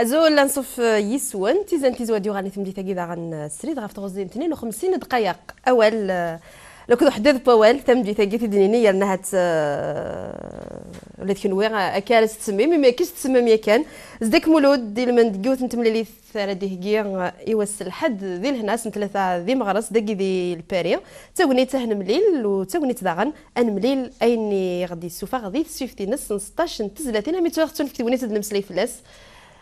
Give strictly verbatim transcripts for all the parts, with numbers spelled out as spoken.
Azul, anṣuf, eh, yis-wen. Tizan tizwa d-yuɣalen i temdit-agi daɣen, eh, srid ɣef tɣezzi n tnin u xemsin dqayeq. Awal, eh, akked uḥeddad n wawal, tamdit-agi tid-nini yerna hat, eh, ula d kenwi, eh, akka ara s-tsemmim, imi akka s-tsemmim yakan. Zedek Mulud, ilmend deg yiwet n temlilit ara d-iheggi, eh, i wass n lḥedd di lehna, ass n tlata di meɣres, dagi di Lpari. D tagnit ad nemlil, u d tagnit daɣen ad nemlil ayen i ɣ-d-yessufeɣ di tesfift-ines n seṭṭac n tezlatin, ami tura ɣ-ttunefk tegnit ad nemmeslay fell-as.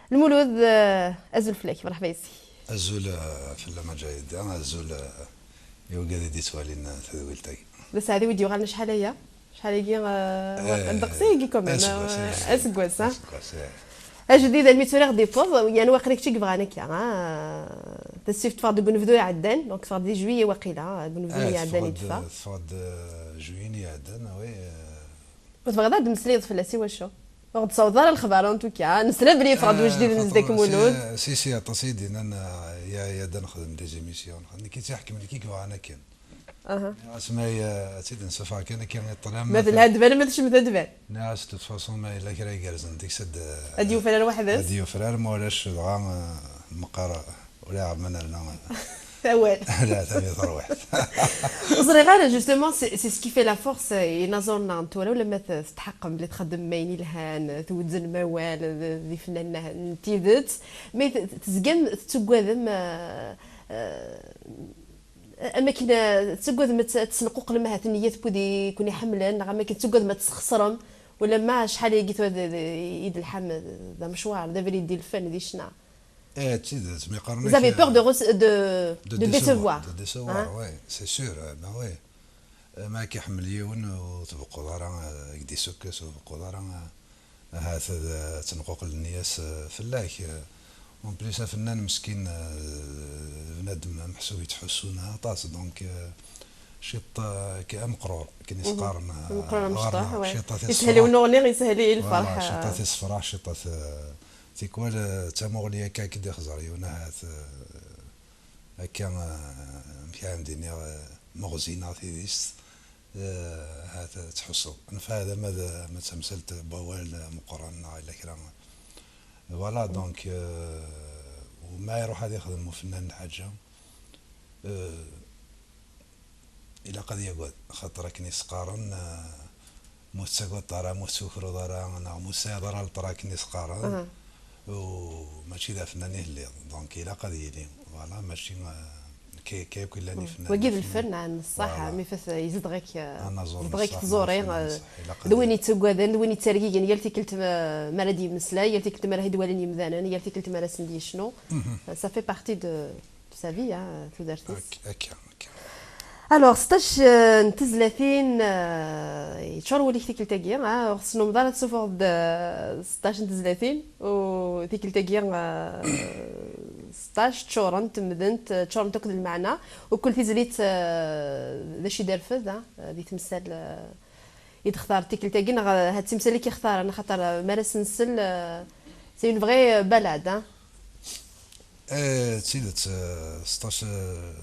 Lmulud, eh, azul fell-ak, mṛeḥba yes-k. Azul, eh, fell-am a Ǧahida, azul, eh, i wigad i d-yettwalin, eh, tadwilt-agi. D aseɛdi wi d-yuɣalen acḥal aya? Acḥal-agi, eh, eh, ddeqs-agi quand même, aseggas, eh, eh, aseggas, ah. Aseggas, eh. Ajdid, almi tura ɣ-d-yewweḍ, yani waqil kečč i yebɣan akka, ah. Tasfift teffeɣ-d deg unebdu iɛeddan, donc teffeɣ-d di juillet waqila, deg unebdu-nni iɛeddan i d-teffeɣ. Teffeɣ-d, eh, juillet-nni iɛeddan, oui, eh, Ur tebɣiḍ ad d-temmeslayeḍ fell-as i wacu? Ur ɣ-d-tessawḍeḍ ara lexbar en tout cas. Nesla belli yeffeɣ-d wejdid n Zedek Mulud. Si, si, aṭas i d-yennan, eh, ya, ya da nexdem des émissions. Nekk i tt-iḥekmen, nekk i yebɣan akken. Aha. Nniɣ-as ma, eh, ad tt-id-nsufeɣ kan akken i ṭṭlam. Ma telha-d bal ma tecmet-d bal. Nniɣ-as de toute façon ma yella kra igerrzen deg-s ad, ad yufrar weḥd-s. Ad yufrar, ma ulac dɣa, eh, meqqar ula iɛreḍ ma nerna. Awal. Leɛtab i terwiḥt. Ur ẓriɣ ara, justement, c'est, c'est ce qui fait la force, euh, inaẓuren-nneɣ n tura, ulamma t-, tetḥeqqem belli txeddmem ayen ilhan, twezznem awal, d, d ifennanen n tidet, mais t-, tezgam tettuggadem, euh, euh, am akken, euh, tettuggadem ad t-, ad tessenquqlem ahat nniyat n wid i ken-iḥemmlen, neɣ am akken tettuggadem ad tesxeṣrem, ulamma acḥal-agi tura d, d, i d-telḥam, d amecwar, d abrid di lfen, di ccna. Eh, d tidet, mi qqaren-ak, vous avez peur de, de, de, de décevoir. De décevoir, hein? Oui, c'est sûr, eh, ben oui. Eh, ma k-iḥemmel yiwen ur tbeqquḍ ara, eh, ad k-d-isukkes, ur tbeqquḍ ara, eh, ahat ad, eh, tenquqel nniya-s, eh, fell-ak. Eh, en plus, afennan meskin, eh, bnadem meḥsub yettḥussun aṭas, donc, eh, ciṭ, eh, k-, ameqrur, akken i s-qqaren, eh, ameqrur, amecṭuḥ, ouais. Ciṭ ad t-issefreḥ. Yeshel i unuɣni, yeshel i lferḥ. Voilà, ciṭ ad t-issefreḥ, ciṭ ad t-, Tikwal, eh, d tamuɣli akka i k-d-ixẓer yiwen ahat, eh, akka, eh, amek ara m-d-iniɣ, eh, meɣzi neɣ tidist, eh, ahat ad tḥusseḍ. Nfeɛ ma d, ma d tamsalt n wawal, eh, meqqren neɣ yella kra. Voilà, donc, eh, u ma iruḥ ad ixdem ufennan lḥaǧa, eh, Ilaq ad yagad, xaṭer akken i s-qqaren, eh, ma ur tettagadeḍ ara, ma ur tettukreḍ ara, neɣ ma ur tesɛiḍ ara leṭra akken i s-qqaren, u mačči d afennan i telliḍ. Donc, ilaq ad yili. Voilà, mačči, eh, k-, kayakk i llan ifennanen. Wagi d lfen, ah, n ṣṣeḥ, voilà. Mi fat yezdeɣ-ik, eh, anaẓur n ṣṣeḥ, tẓuri, eh, ilaq d win yettagaden, d win yettergigin, yal tikkelt, eh, mi ara d-yemmeslay, yal tikkelt mi ara t-id-walin yemdanen, yal tikkelt mi ara sen-d-yecnu. Eh, ça fait partie de, de sa vie, hein, tudert-is. Ak-, akka. Alors, seṭṭac, euh, n tezlatin, euh, yeččur wul-ik tikkelt-agi, ah, ur tessnumeḍ ara ad tessufɣeḍ-d, euh, seṭṭac n tezlatin, u tikkelt-agi, euh, seṭṭac ččurent, medlent, euh, ččurent akk d lmeɛna, u kul tizlit, euh, d acu i d-terfed, ah, di temsal, euh, i d-textar tikkelt-agi, neɣ, euh, ha d timsal i k-ixtaren, axaṭer, euh, mi ara s-nsel, euh, c'est une vraie, euh, balade, ah. Eh, d tidet, eh, seṭṭac, eh,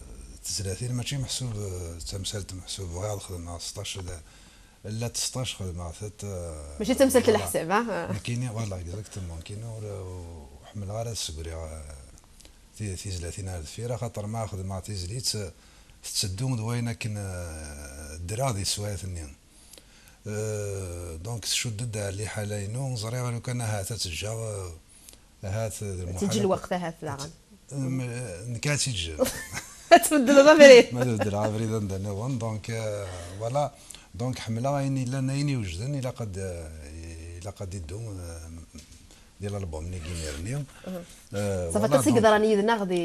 tezlatin, mačči meḥsub, eh, d tamsalt meḥsub, bɣiɣ ad xedmeɣ seṭṭac, la, llant seṭṭac xedmeɣ-tent, eh, mačči d tamsalt n leḥsab, ah? Nekkini, voilà, exactement, nekkini ur, ur ḥemmleɣ ara ad segriɣ, eh, ti-, tizlatin ar deffir, axaṭer ma xedmeɣ tizlit, eh, tetteddu d wayen akken, eh, ddreɣ di teswiɛt-nni. Euh, donc, tcudd-d ar liḥala-inu, ẓriɣ lukan ahat ad teǧǧeɣ, euh, ahat d lmuḥal. Teǧǧ lweqt ahat daɣen. Nekk ad tt-ǧǧeɣ. Ad tbeddleḍ abrid. Ma tbeddleɣ abrid anda nniḍen, donc, euh, voilà. Donc, ḥemmleɣ ayen yellan, ayen iwejden, ilaq ad, ilaq ad iddu, euh, di l'album-nni n yimir-nni. Euh, ça fait aṭas i yeḍran yid-neɣ di,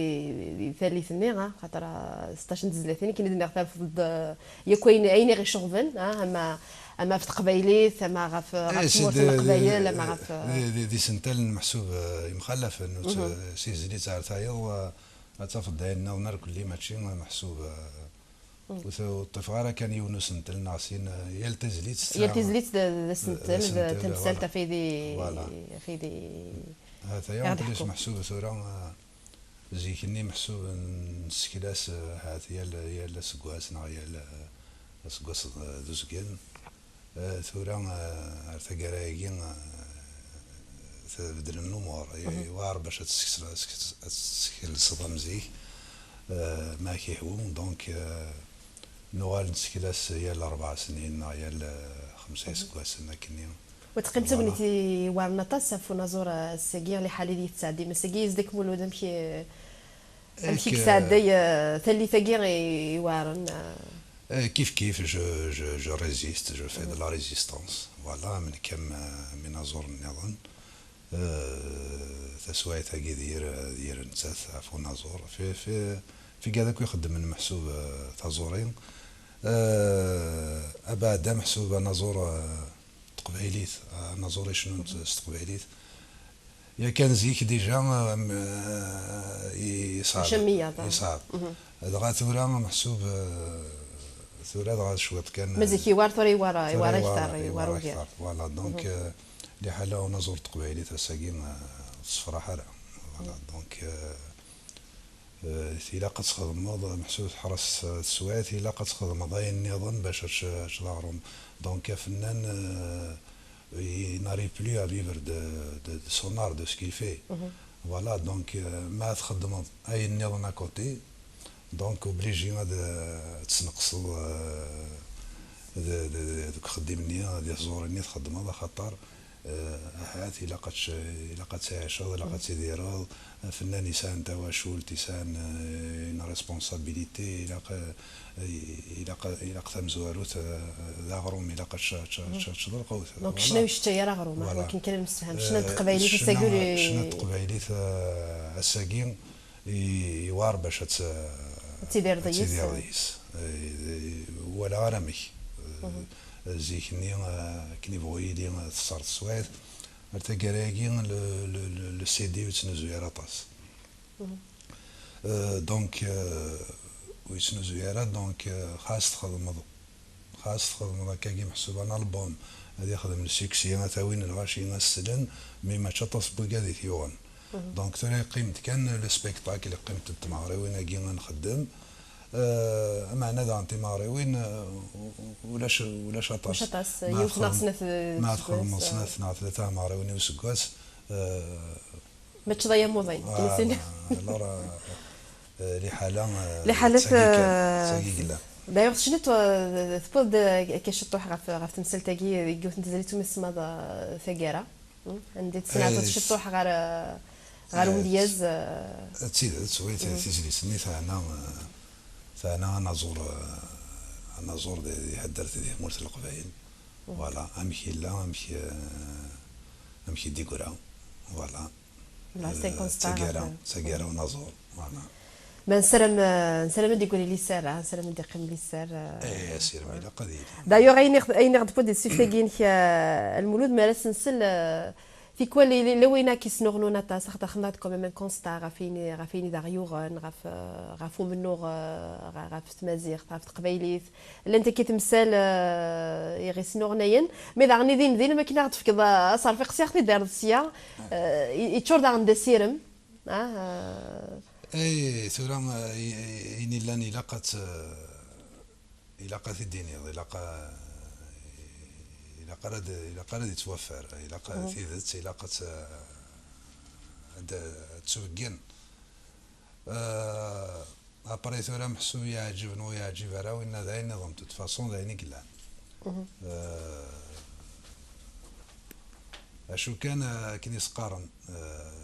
di tallit-nni, ah, xaṭer, ah, seṭṭac n tezlatin, akken i d-nniɣ, terfeḍ-d, ah, yakk ayen, ayen i ɣ-iceɣben, ah, ama, ama ɣef teqbaylit, ama ɣef, ɣef tmurt n Leqbayel, ama ɣef, eh, di, di, d isental meḥsub, eh, yemxalafen, ur tt-, si tezlit ar tayeḍ, eh, ad tafeḍ d ayen nniḍen irkelli, mačči meḥsub, eh, ur t-, ur ṭṭifeɣ ara kan yiwen usentel neɣ sin, eh, yal tizlit tesɛa, yal tizlit d, d asentel, d tamsalt, voilà, ɣef ayd i, voilà, ɣef ayd i, ha-t-aya, en plus meḥsub tura, eh, zik-nni meḥsub nesseklas, eh, ahat yal, yal aseggas neɣ yal, eh, aseggas d, d uzgen. Eh, tura, eh, ar taggara-agi, eh, Tbeddlen lumuṛ. Yewɛer bac ad tsekles-, ad tsekles-, ad teskelseḍ am zik, eh, ma ak-ihwu. Donc, eh, nuɣal nesekles yal rebɛa snin neɣ yal, eh, xemsa iseggasen akkenni. Wa teqqim d tagnit iwɛren aṭas ɣef unaẓur, eh, ass-agi, liḥala i d-yettɛeddi. Ass-agi, Zedek Mulud, amek i, amek i yesɛedday, eh, tallit-agi i, iwɛren, eh? Eh, kif kif, je, je, je résiste, je fais de la résistance. Voilà, am nekk am, eh, am inaẓuren nniḍen. Eh, taswiɛt-agi d yir, d yir nettat ɣef unaẓur. Fi, fi, fi gad akk ixeddmen meḥsub, eh, taẓuri. Eh, abeɛda meḥsub anaẓur, eh, teqbaylit, anaẓur icennun s teqbaylit. Yakan zik dija, eh, m-, eh, i-, iṣɛeb. Maca meyyaḍ, ah. Iṣɛeb. Dɣa tura meḥsub, eh, tura dɣa cwiṭ kan, ma zik iwar, tura iwar, tura iwar akter, iwar akter. Voilà, donc, eh, liḥala unaẓur n teqbaylit ass-agi, eh, ur tessefraḥ ara. Voilà, donc, eh, eh, ilaq ad txedmeḍ, meḥsub teḥreṣ, eh, teswiɛt, ilaq ad txedmeḍ ayen nniḍen bac ad tc-, ad teččeḍ aɣrum. Donc, afennan, eh, il n'arrive plus à vivre de, de, de son art, de ce qu'il fait. Voilà, donc, eh, ma txeddmeḍ ayen nniḍen à côté, donc obligé ad, eh, ad tesneqseḍ, eh, de, de, de, deg uxeddim-nni, di tẓuri-nni txeddmeḍ, axaṭer, eh, ahat ilaq ad tc-, ilaq ad tɛiceḍ, ilaq ad tidireḍ. Afennan yesɛan tawacult, yesɛan, eh, une responsabilité, ilaq, eh, ilaq, ilaq tamezwarut, eh, d aɣrum, ilaq ad tc-, tc-, tc-, tceččeḍ lqut. Donc, ccna ur yesseččay ara aɣrum, ah, voilà. Akken kan ad nemsefham. Ccna n teqbaylit, eh, ass-agi, ccna n teqbaylit, eh, ass-agi, i-, iwɛer bac ad tt-, ad tidireḍ yis-s. Ad tidireḍ yis-s. Eh, eh, walaɣ ara amek. Eh, zik-nni, eh, akken ibɣu yili, eh, teṣṣer teswiɛt. Ar taggara-agi, le, le, le, le C D ur yettnuzu ara aṭas. Euh, donc, euh, ur yettnuzu ara, donc, euh, xas txedmeḍ, xas txedmeḍ akkagi meḥsub un album, ad yexdem le succès, ad t-awin lɣaci ad t-slen, mais mačči aṭas n wigad i t-yuɣen. Donc, tura yeqqim-d kan le spectacle, yeqqim-d timeɣriwin-agi ad nxeddem. Euh, ameɛna daɣen timeɣriwin, euh, u-, u-, ulac, ulac aṭas. Ulac aṭas, yiwet neɣ snat, euh, ma txedmeḍ snat neɣ tlata timeɣriwin i useggas, euh, mačči d aya muḍin. Ah, alors, euh, euh, liḥala, euh, liḥala d tagi kan, d tagi yellan. D'ailleurs, tecniḍ, euh, tewwiḍ-d, euh, akka ciṭuḥ ɣef, ɣef temsalt-agi, deg yiwet n tezlit umi tsemmaḍ, euh, Taggara. Hmm? Anda i tesnaɛteḍ ciṭuḥ ɣer, euh, ɣer umedyaz, euh. D tidet, oui, tizlit-nni teɛna, euh, teɛna anaẓur, euh, anaẓur di, di taddart di tmurt n Leqbayel. Voilà, amek yella, amek, euh, amek i d-yeggra. Voilà. Voilà, c'est un constat. Taggara, taggara unaẓur. Voilà. Ma nessaram, euh, nessaram ad d-yegri liser, ah, nessaram ad d-yeqqim liser, euh. Eh, asirem ilaq ad yili. D'ailleurs, ayen i ɣ-, ayen i ɣ-d-tewwiḍ di tseft-agi-inek, euh, a Lmulud, mi ara s-nsel, euh, tikwal, yella wayen ara k-yesnuɣnun aṭas, axaṭer xedmeɣ-d quand même un constat ɣef wayen, ɣef wayen i d aɣ-yuɣen, ɣef, euh, ɣef umennuɣ, euh, ɣ-, ɣef tmaziɣt, ɣef teqbaylit, llant akka temsal, euh, i ɣ-yesnuɣnayen, mais daɣen i din din, am akken ara ɣ-d-tefkeḍ, euh, aserfiq sya, ɣ-t-id-terreḍ sya, euh, i-, yeččur daɣen d asirem, ah, euh. Eh, tura, euh, i-, i-, ayen illan ilaq ad t-, ilaq ad t-id-tiniḍ, ilaq a-, ilaq ara d-, ilaq ara d-yettwaffer, ilaq tidet, ilaq ad t-, ad, ad tt-tbeggen. Euh, après tura meḥsub yeɛǧeb neɣ ur yeɛǧib ara, winna d ayen nniḍen, de toute façon d ayen i yellan. Euh, acu kan, euh, akken i s-qqaren, euh,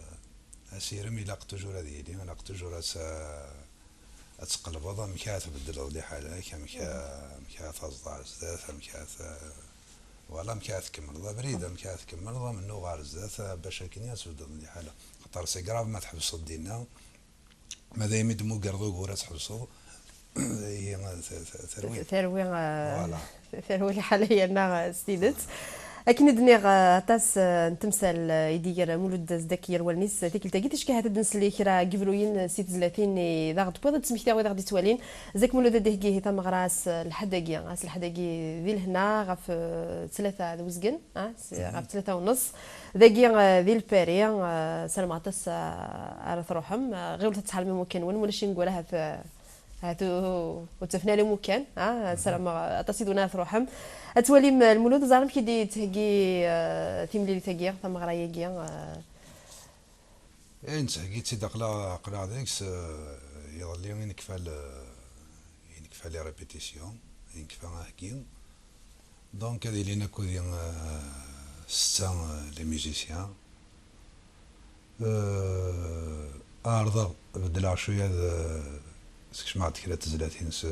asirem ilaq toujours ad yili, ilaq toujours ad s-, ad tqelbeḍ amek ara tbeddleḍ liḥala-k, amek ara, amek ara taẓeḍ ar zdat, amek ara t-, voilà, amek ara tkemmleḍ abrid, amek ara tkemmleḍ amennuɣ ar zdat, bac akken ad tbeddleḍ liḥala. Xaṭer c'est grave ma tḥebseḍ dinna, ma daymi d-tmugreḍ ugur ad tḥebseḍ, ihi, t-, t-, terwi. Terwi, eh, voilà. Terwi liḥala yerna, eh, s tidet. Akken i d-nniɣ, eh, aṭas, eh, n temsal, eh, i d-iger Mulud Zedek ger wallen-is tikkelt-agi, ticki ahat ad d-nsel i kra n yebruyen, eh, si tezlatin i d aɣ-d-tewwiḍ, ad d-smektiɣ wid aɣ-d-ittwalin. Zedek Mulud ad d-iheggi tamɣra ass, eh, lḥedd-agi, ass lḥedd-agi di lehna ɣef, eh, tlata d uzgen, ah, s-, ɣef tlata u nneṣ. Dagi, eh, di Lpari, eh, ssarameɣ aṭas, eh, ara truḥem. Eh, ɣiwlet ad tḥermem wakkan-nwen, ma ulac ineggura ahat, eh, Ahat ur ttafna ara imukan, ah, ssarameɣ aṭas i d-wina ad truḥem. Ad twalim, eh, Lmulud, ẓer amek i d-yettheggi, eh, timlilit-agi, tameɣra-agi, eh. Eh, nettheggi-tt-id, aql-aɣ, aql-aɣ deg-s, eh, iḍelli i nekfa l-, i nekfa les répétitions, i nekfa aheggi. Donc, ad ilin akked-i, euh, setta, euh, les musiciens. Euh, ɛerḍeɣ, beddleɣ cwiya, ad, euh, skecmeɣ-d kra n tezlatin s,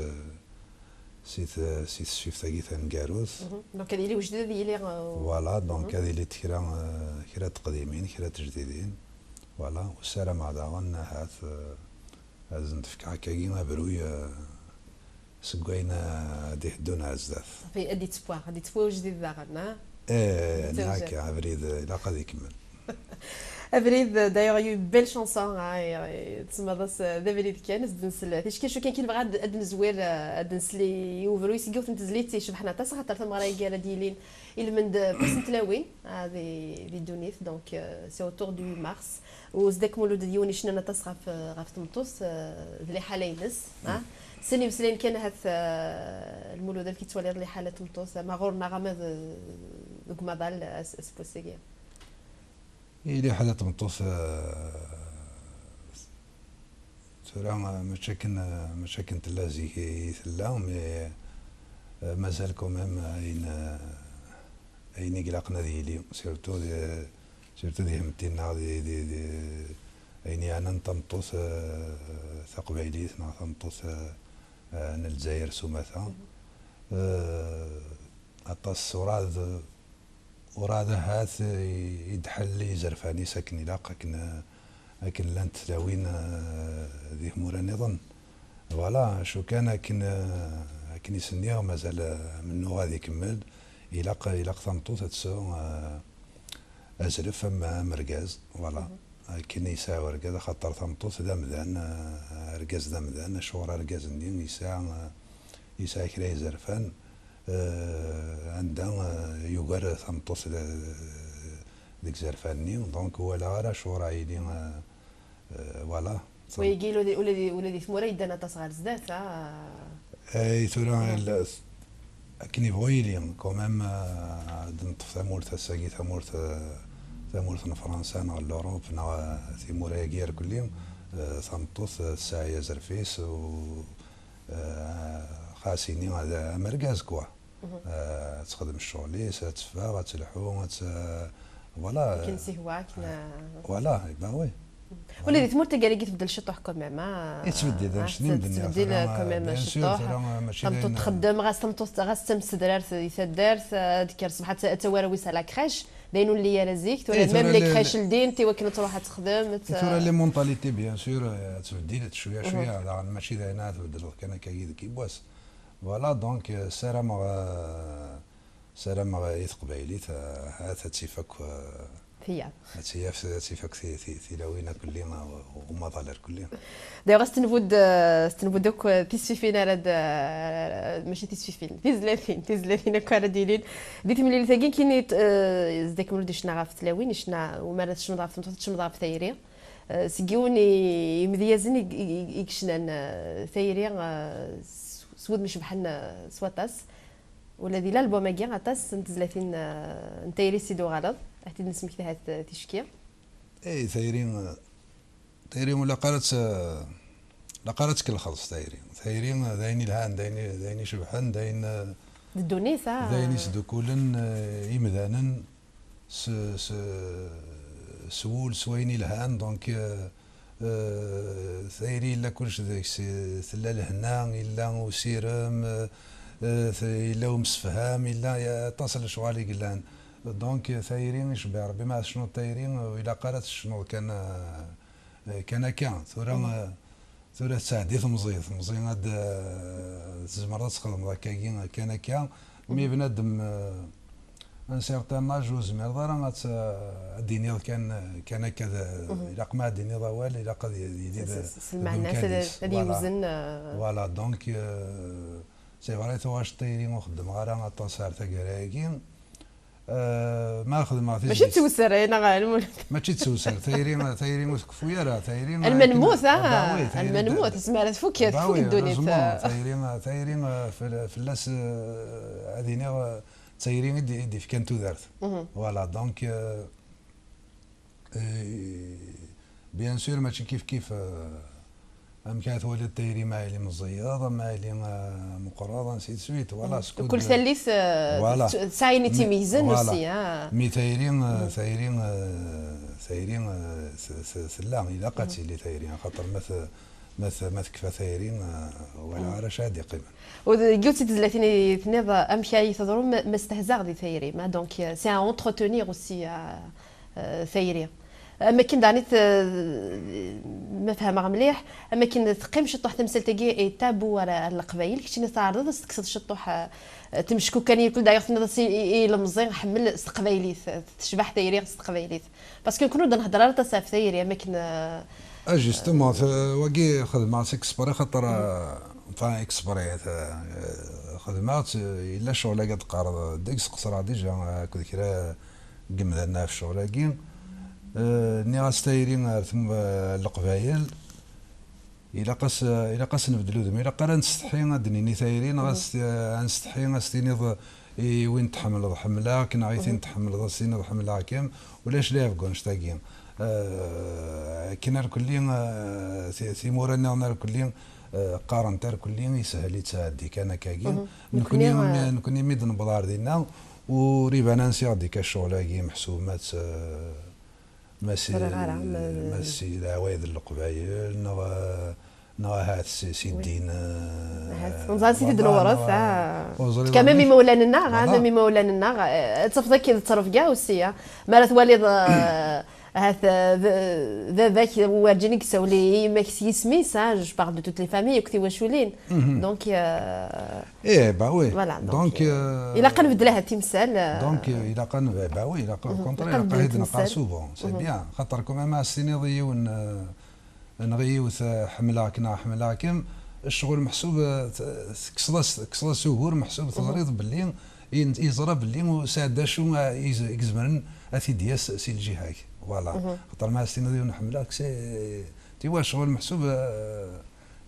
si t-, si tesfift-agi taneggarut. Mhm. Donc, ad yili wejdid, ad yili, euh, voilà, donc, mhm, ad ilint kra, euh, kra n teqdimin, kra n tejdidin. Voilà, u ssarameɣ daɣen, ahat, euh, ad sen-d-fkeɣ akkagi abruy, euh, seg wayen, eh, ad d-iteddun ar zdat. Ṣafi, ad d-ittewwa, ad d-ittewwa ujdid daɣen, ah? Eh, ad d-ittewwa akka, abrid, eh, ilaq ad ikemmel. Abrid, eh, d'ailleurs, il y a une belle chanson, ah, et, et tsemmaḍ-as, eh, d abrid kan, ad s-d-nsel. Ticki, acu kan, ki nebɣa ad, ad nezwir, eh, ad nsel i, i ubruy seg yiwet n tezlit icebḥen aṭas, axaṭer tameɣra-agi ara d-yilin ilmend, eh, aṭas n tlawin, ah, di, di ddunit, donc, eh, c'est autour du huit mars. U Zedek Mulud d yiwen icnan aṭas ɣef, ɣef tmeṭṭut, eh, d liḥala-ines, ah. Sin imeslayen kan ahat, eh, Lmulud, amek i tettwaliḍ liḥala n tmeṭṭut, ama ɣur-neɣ ama d-, deg umaḍal as-, aseggas-agi? I liḥala n tmeṭṭut, eh, tura, eh, mačči akken, eh, mačči akken tella zik i tella, mais, eh, mazal quand même ayen, eh, ayen i ilaqen ad yili, surtout di, surtout di hemti-nneɣ, di, di, di ayen yeɛnan tameṭṭut, eh, taqbaylit neɣ tameṭṭut, eh, eh, n Lezzayer s umata. Eh, aṭas urɛad, urɛad ahat i, i d-ḥell i yizerfan-is akken ilaq, akken, akken llant tlawin, eh, di tmura nniḍen. Voilà, acu kan akken, eh, akken i s-nniɣ, mazal, eh, amennuɣ ad ikemmel. Ilaq, ilaq tameṭṭut ad tesɛu, eh, azref am, am urgaz, voilà. Akken yesɛa urgaz, axaṭer tameṭṭut d amdan, eh, argaz d amdan, acuɣer argaz-nni yesɛa, eh, yesɛa kra yizerfan, eh, anda, eh, yugar tameṭṭut de-, deg izerfan-nni, donc ur walaɣ ara acuɣer ad yili, eh, eh, voilà. Wayagi ula di, ula di, ula di tmura yeddan aṭas ɣer zdat, ah. Eh, tura, la-, akken yebɣu yili, quand même, eh, ad neṭṭef tamurt ass-agi, tamurt, eh, tamurt n Fransa neɣ n l'Europe neɣ, eh, timura-agi irkelli, eh, tameṭṭut, eh, tesɛa azref-is u, eh, xas ini ad, am urgaz, quoi. Eh, ad texdem ccɣel-is, ad teffeɣ, ad telḥu, ad t-, voilà. Akken s-ihwa, akken, eh, voilà, eh ben oui. Ula di tmurt taggara-agi tbeddel ciṭuḥ quand même, ah. Yettbeddil, ah, annect-nni yettbeddil, tura, quand même, bien sûr, ciṭuḥ. Tura, mačči d ayen, tameṭṭut txeddem, ɣas tameṭṭut, ɣas d tamesedrart di taddart, eh, ad tekker ṣṣbeḥ, ad t-, ad tawi arraw-is à la crèche, d ayen ur nelli ara zik. Tura, eh, même tura les crèches ldint, i wakken ad truḥ ad texdem, ad t-, tura, eh, les mentalités, bien sûr, eh, ad tbeddil cwiya, cwiya, daɣen mačči d ayen ara tbeddleḍ kan akka yid-k yiwwas. Voilà, donc, euh, ssarameɣ, euh, ssarameɣ i teqbaylit, euh, ahat ad tifak, euh, tiyaḍ. Ad tifak, ad tifak ti-, ti-, tilawin akkelli, euh, umaḍal akkelli. D'ailleurs, astenbud, euh, astenbud akk, euh, tisfifin ara d-, euh, mačči tisfifin, tizlatin, tizlatin akk ara d-ilin di temlilit-agi, kini, euh, Zedek Mulud icna ɣef tlawin, icna, u mi ara tecnuḍ ɣef tmeṭṭut, tecnuḍ ɣef tayri. Eh, seg yiwen i, imedyazen i, i, i yecnan, eh, tayri, eh, s, s wudem icebḥen, eh, s waṭas. Ula di l'album-agi, aṭas n tezlatin, eh, n tayri s i d-uɣaleḍ. Ad t-id-nesmekti ahat, eh, ticki. Eh, tayri, eh, tayri ur laq ara ad tt-, laq ara ad tkelxeḍ s tayri. Tayri, eh, d ayen ilhan, d ayen, d ayen icebḥen, d ayen, eh, d ddunit, ah. D ayen isdukkulen, eh, imdanen. S, s, s wul, s wayen ilhan, donc, euh, euh, tayri yella kullec deg-s, tella lehna, yella usirem, euh, euh, te-, yella umsefham, yella, ya-, aṭas n lecɣal i yellan. Donc, tayri, icebbeḥ Rebbi, ma tecnuḍ tayri, ur ilaq ara tecnuḍ kan, euh, kan akka. Tura, euh, Tura tettɛeddi temẓi, temẓi ad, eh, tzemreḍ ad txedmeḍ akkagi, kan akka. Mi bnadem, eh, un certain âge ur zmireḍ ara ad t-, ad d-tiniḍ kan, kan akka, d, ilaq ma ad d-tiniḍ awal, ilaq ad y-, yili d, s, s, s d lmeɛna-s, ad, umkan-is. Ad voilà. Yewzen, eh. Voilà, donc, eh, c'est vrai, tuɣac tayri ur xeddmeɣ ara aṭas ar taggara-agi. Eh, ma xedmeɣ mačči d tizlit tewser, ay neɣ lmut. Mačči d tewser, tayri, tayri ur tkeffu ara, tayri alma akken nmut, ah, ah, bah oui, tayri alma d- nmut, tezmer ad tfukket, bah tfuk oui, ddunit. Heureusement, tayri, tayri, eh, fel-, fell-as, eh, ad iniɣ, eh, d tayri i d-, i d-ifkan tudert. Mhm. Voilà, donc, eh, eh, bien sûr, mačči kif kif, eh, amek ara twaliḍ tayri, ma yili meẓẓiyeḍ, ma yili, eh, meqqreḍ, ainsi de suite. Voilà, mhm, skud, kul tallit, eh, voilà, tesɛa ayen i tt-imeyyzen, voilà, aussi, ah. Mi tayri, eh, mhm, tayri, eh, tayri, eh, s-, s-, tella, ilaq ad tili tayri, axaṭer ma t-, ma t-, ma tekfa tayri, eh, wala, mhm, ara acu ad d-iqqimen. U d-, deg yiwet n tezlatin i tenniḍ, eh, amek ay teḍru ma, ma stehzaɣ di tayri, ma donc, eh, c'est à entretenir aussi, eh, eh, tayri. Am akken daɣen i t-, ma fehmeɣ mliḥ, am akken teqqim ciṭṭuḥ temsalt-agi i tabu ar, ar Leqbayel, keččini tɛerḍeḍ ad s-tekkseḍ ciṭṭuḥ, eh, temcekkukan, i kul daɣen tenniḍ-as i, i, i ilemẓi ḥemmel s teqbaylit, tecbeḥ tayri s teqbaylit. Parce que nekkni ur d-nhedder ara aṭas ɣef tayri, am akken, eh, ah, justement, t-, wagi xedmeɣ-tt exprès, xaṭer, eh, enfin, exprès, t-, eh, xedmeɣ-tt, eh, yella ccɣel-agi ad d-qqareḍ, deg-s qeṣreɣ déjà, eh, akked kra n yemdanen ɣef ccɣel-agi. Eh, nniɣ-as tayri ar tem-, eh, Leqbayel, ilaq-as, ilaq-as nbeddel udem, ilaq ara nsetḥi ad d-nini tayri, neɣ ad s-, ad nsetḥi ad s-tiniḍ i win tḥemmleḍ ḥemmleɣ-k, neɣ i tin tḥemmleḍ ad s-tiniḍ ḥemmleɣ-kem, ulac lɛib deg wanect-agi. Eh, akken arkelli, eh, ti-, timura nniḍen arkelli, eh, qqarent arkelli, ishel-itt, tɛeddi kan akkagi. Mhm. Nekni, nekni, eh, nekni mi d-newweḍ ar dinna, ur iban ansi ɣ-d-ikka ccɣel-agi, meḥsub ma tt-, eh, ma si, ẓriɣ ara, ma ma si leɛwayed n Leqbayel, neɣ, neɣ ahat si, si ddin, eh, ahat. Ur neẓri si voilà, ddin neɣ, ah, ur ẓriɣ quand même amek. Imawlan-nneɣ, ah, voilà. Même imawlan-nneɣ, eh, ad tafeḍ akken d ttrebga aussi, ah. Mi ara twaliḍ, eh, ahat, eh, b-, baba-k werǧin i yessawel i yemma-k s yisem-is, ah, je parle de toutes les familles, akk tiwaculin. Mhm. Donc, eh, eh, bah oui. Voilà, donc, donc, eh, eh, ilaq ad nbeddel ahat timsal, eh. Donc, eh, ilaq ad nbe-, bah oui, ilaq, au contraire, ilaq ad nbeddel timsal. Ilaq ad nbeddel timsal. Souvent, c'est bien. Xaṭer quand même, ad s-tiniḍ i yiwen, eh, neɣ i yiwet, eh, ḥemmleɣ-k neɣ ḥemmleɣ-kem, ccɣel meḥsub, eh, t-, tekkseḍ-as, tekkseḍ-as ugur, meḥsub teẓriḍ belli, yen-, yeẓra belli ur sɛiɣ d acu, eh, i z-, i izemren ad t-id-yas si lǧiha-k. Voilà. Xaṭer ma as-tiniḍ i yiwen ḥemmleɣ-k, c'est, tu vois, ccɣel meḥsub, eh,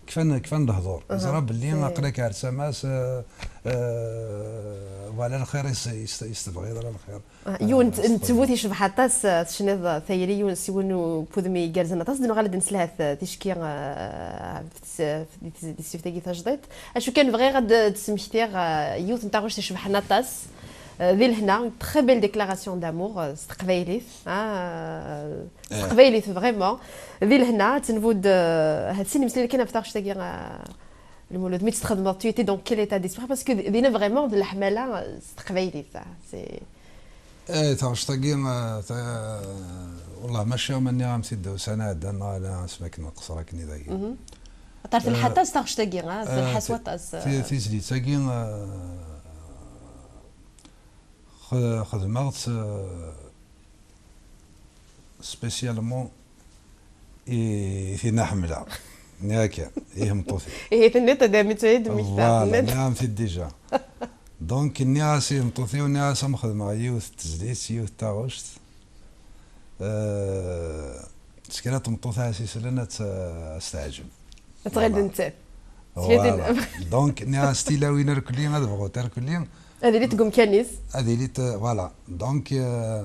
kfan, kfan lehdur. Yeẓra belli aql-ak ar tama-s, eh, eh, voilà, lxir i s-, i s-, i s-tebɣiḍ, ala lxir. Ah, yiwen n, eh, n tmurt icbeḥ aṭas, eh, tecniḍ tayri, yiwen s yiwen n wudem igerrzen aṭas. Ad nuɣal ad d-nesselhat, eh, ticki, eh, di tes-, di tes-, di tesfift-agi tajdiṭ. Acu kan bɣiɣ ad d-, d-smektiɣ, eh, yiwet n taɣect icebḥen aṭas, eh, di lehna, une très belle déclaration d'amour, eh, s teqbaylit, ah, s teqbaylit, vraiment. Di lehna, ad tenbud, eh, ahat sin imeslayen kan ɣef taɣect-agi, eh, Lmulud, mi tt-txedmeḍ, tu étais dans quel état d'esprit? Parce que d-, dinna vraiment d leḥmala, eh, s teqbaylit, ah, c'est Eh, taɣect-agi, eh, ta-, wellah, mačči am nniɣ-am-t-id ussan iɛeddan, neɣ ala asmi akken nqeṣṣer akken i dagi. Mhm. Aṭar telḥa aṭas taɣect-agi, ah, eh, telḥa s ti-, waṭas, ti-, eh. Tizlit-agi, eh, Xe-, xedmeɣ-tt, eh, spécialement i, i tin ḥemmleɣ. Yakan, i tmeṭṭut-iw. Ihi tenniḍ-d, a mi tt-id-mmektaɣ, voilà, tenniḍ-d. Nniɣ-am-t-id déjà. Donc, nniɣ-as i tmeṭṭut-iw, nniɣ-as am xedmeɣ yiwet n tezlit, yiwet n taɣect. Eh, s kra n tmeṭṭut ara s-islen ad tt-, ad s-teɛǧeb. Ad tɣil d nettat. Voilà. Voilà. Donc, nniɣ-as tilawin irkelli, ad bɣunt irkelli. Ad ilint deg umkan-is. Ad ilint, eh, voilà. Donc, eh,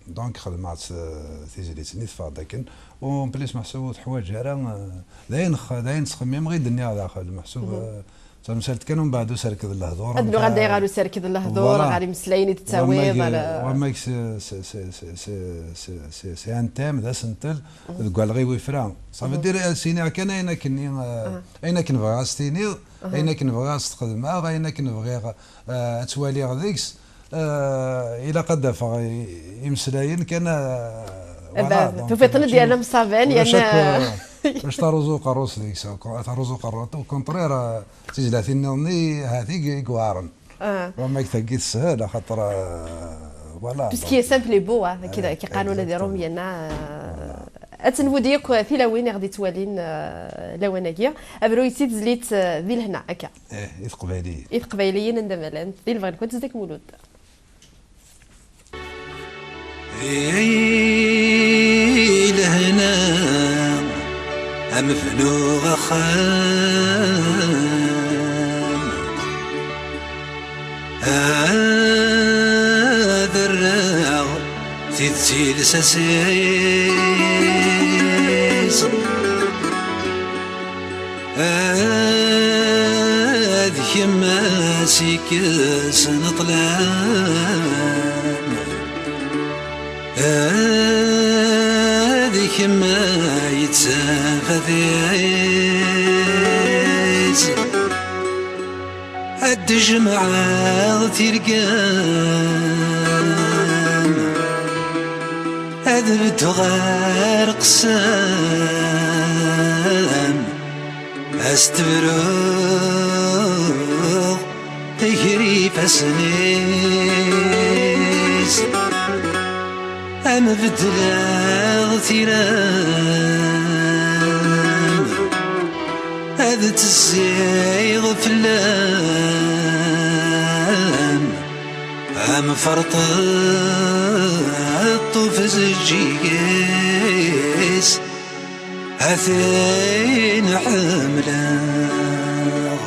donc, xedmeɣ-tt, eh, tizlit-nni teffeɣ-d akken. U en plus, meḥsub ur teḥwaǧ ara, eh, d ayen x-, d ayen ttxemmimeɣ i d-nniɣ daxel. Meḥsub, eh, d tamsalt kan, umbeɛd userked n lehdur. Ad nuɣal daɣen ɣer userked n lehdur, voilà, ɣer imeslayen i d-tettawiḍ, ɣer, eh, wamag s-, s-, c'est un thème, d asentel, deg walɣiw ifra. Ça veut dire, eh, siniɣ kan ayen akken, eh, ayen akken bɣiɣ ad s-tiniɣ, ayen akken bɣiɣ ad s-t-xedmeɣ, ayen akken bɣiɣ, eh, ad twaliɣ deg-s, eh, ilaq ad d-afeɣ i-, imeslayen kan, eh, voilà, donc, tufiḍ-ten-id yerna mṣaban, yerna, eh, bac taruẓu uqerru-s deg-s, taruẓu uqerru, au contraire, eh, tizlatin-nniḍen i, ahat i, i iweɛren. Ah. Wamag tagi teshel, axaṭer, eh, voilà. Tout ce qui est simple est beau, ah, ki, eh, ki qqaren ula d Irumyen, ah. Ad tenbud yakk tilawin i ɣ-d-ittwalin, eh, lawan-agi. Abru yettizlit, eh, di lehna, akka. Eh, i teqbayliyin. I teqbayliyin anda ma llant, di lebɣi-nkent, zdat Mulud. Ay lehna, a mebnuɣ axxam, ad rreɣ tidet i lsas-is. Ad kemm as-ikkes neṭlan, ad kemm yettafat-is. Ad d-jemɛeɣ tirgam, ad beddeɣ ar qessam, as-tebruɣ gar ifassen-is. Am bedleɣ tiram, ad tezziɣ fell-am. Am ferṭeṭṭu f zeǧǧig-is, a tin ḥemmleɣ.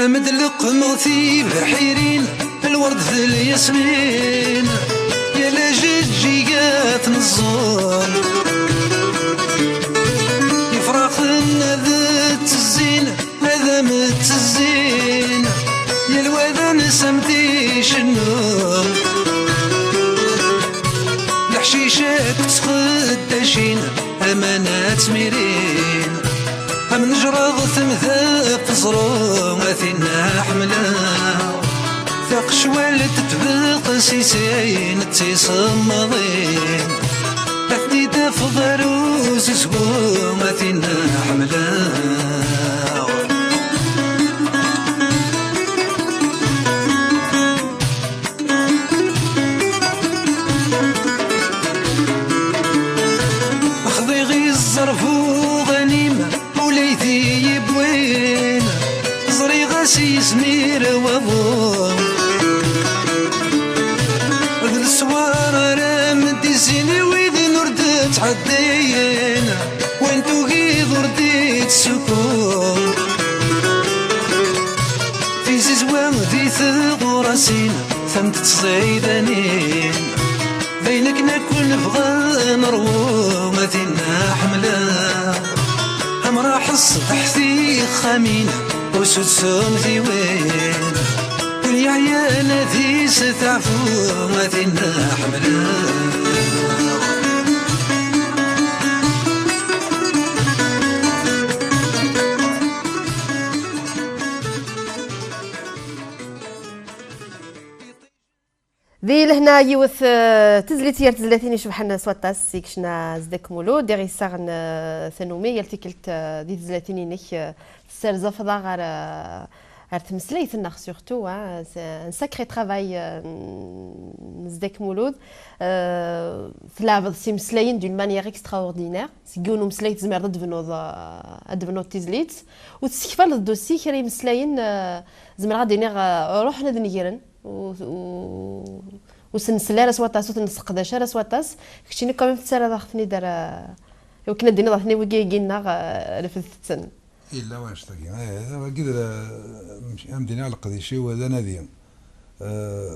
Am d-leqqmeɣ tibḥirin, lwerd d lyasmin, yal ajeǧǧig ad t-neẓẓul. Ifraxen ad ttezzin, ad am-ttezzin, yal wa d ansa am-t-icennu. Leḥcic akked txeddacin, aman ad ttmirin. Am nejraḍ temda teẓru, a tinna ḥemmleɣ. Taqecwalt tebqes i sin d tisemmaḍin. Ad t-id-tafeḍ ar uzezwu, a tinna ḥemmleɣ. Xḍiɣ i ẓẓerb uɣanim, ula i t-yewwin, ẓriɣ-as yezmir waḍu. D leswar ara m-d-izzin i widen ur d-ttɛeddiyen, win tugiḍ ur d-ittsuku. Tizizwa di tɣurasin, tamemt d tẓidanin, d ayen akken akk nebɣa ad nerwu, a tinna ḥemmleɣ. Amraḥ ṣṣbeḥ tixxamin, usu d sumtiwin, win yeɛyan ad isteɛfu, a tinna ḥemmleɣ. Di lehna yiwet, eh, tezlit gar tezlatin icebḥen s waṭas i yecna Zedek Mulud, i ɣ-yessaɣen, eh, tanumi yal tikkelt, eh, di tezlatin-inek, eh, tessarzafeḍ-aɣ ɣer, eh, ɣer tmeslayt-nneɣ surtout, hein, c'est un sacré travail, eh, n Zedek Mulud. Eh, tleɛbeḍ s imeslayen d'une manière extraordinaire. Seg yiwen umeslay tzemreḍ ad d-tebnuḍ, eh, ad d-tebnuḍ tizlit, u tessekfaleḍ-d aussi kra imeslayen, eh, zemreɣ ad d-iniɣ, eh, ruḥen ad negren. Ur, ur, ur sen-nsell ara s waṭas, ur ten-nesseqdac ara s waṭas. Keččini quand même tettarraḍ-aɣ-ten-id ara, iwakken ad d-tiniḍ aten-i wigi-agi-nneɣ, eh, refdet-ten. Yella wanect-agi. Eh, wagi d la-, mec-, am d-iniɣ leqdic-iw d anadi. Eh,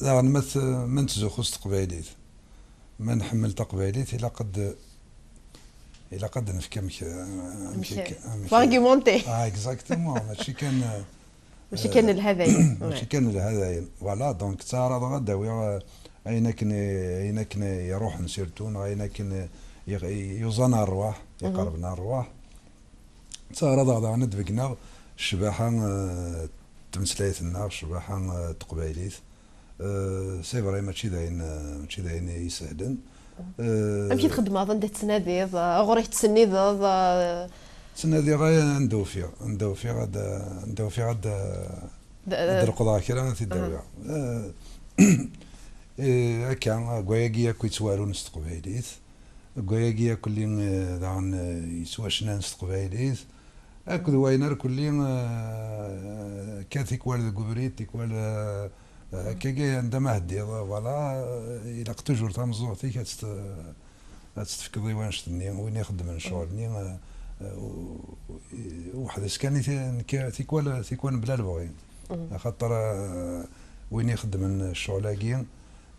daɣen ma t-, ma nettzuxxu s teqbaylit, ma nḥemmel taqbaylit, ilaq ad, ilaq ad nefk amek, amek, amek akka, amek faut argumenter. Ah, exactement. Mačči kan, eh, Mačči kan lhadayen. Mačči kan lhadayen. Voilà, donc ttɛaraḍeɣ ad d-awiɣ, eh, ayen akken, ayen akken iruḥen surtout, neɣ ayen akken i, i, yuẓan ar rrwaḥ, iqerben ar rrwaḥ. Ttɛaraḍeɣ daɣen ad d-beggneɣ ccbaḥa, eh, n tmeslayt-nneɣ, ccbaḥa, eh, n teqbaylit. Eh, c'est vrai, mačči d ayen, eh, mačči d ayen isehlen. Eh, amek i txeddmeḍ? Anda tettnadiḍ? Eh, ɣur-i tettsennideḍ? Eh, ttnadiɣ, eh, anda ufiɣ, anda ufiɣ ad, anda ufiɣ ad, d-, ad d-leqḍeɣ kra, ad t-id-awiɣ. Eh, eh, akka, deg wayagi akk yettwarun s teqbaylit, deg wayagi akk-lli, eh, daɣen, eh, yettwacnan s teqbaylit, akked wayen ar kulli, eh, akka tikwal deg ubrid, tikwal, eh, Akkagi anda ma heddiḍ, voilà, ilaq toujours tameẓẓuɣt-ik ad tt-, ad tt-tefkeḍ i wanect-nni, win ixeddmen ccɣel-nni, eh, eh, u-, u-, weḥd-s kan i ti-, nekk tikwal, tikwal mebla lebɣi. Axaṭer, eh, win ixeddmen ccɣel-agi,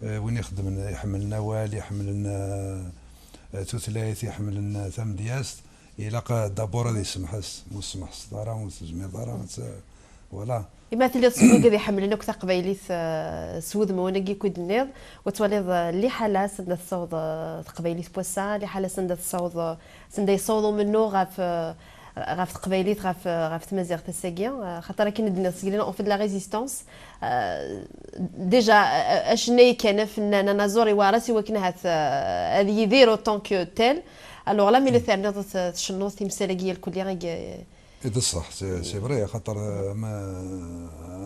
eh, win ixeddmen, iḥemmlen awal, iḥemmlen, eh, eh, tutlayt, iḥemmlen, eh, tamedyazt, ilaq, eh, d'abord ad isemḥes. Ur semḥeseḍ ara, ur tezmireḍ ara ad tt-, voilà. Ima tiliḍ seg wigad iḥemmlen akk taqbaylit, eh, s wudmawen-agi akk i d-tenniḍ, wa twaliḍ, eh, liḥala sanda tessaweḍ, eh, teqbaylit n wass-a, liḥala sanda tessaweḍ, eh, sanda yessaweḍ umennuɣ ɣef, eh, ɣef teqbaylit, ɣef, eh, ɣef tmaziɣt ass-agi, eh, xaṭer akken i d-tenniḍ seg en fait de la résistance, eh, déjà, eh, acennay kan afennan anaẓur iweɛṛ-as i wakken ahat, eh, ad yidir autant que tel. Alors là, mi la terniḍ t-, tcennuḍ timsal-agi yal kulli i, I d ṣṣeḥ, c'est, c'est vrai, axaṭer, eh, ma,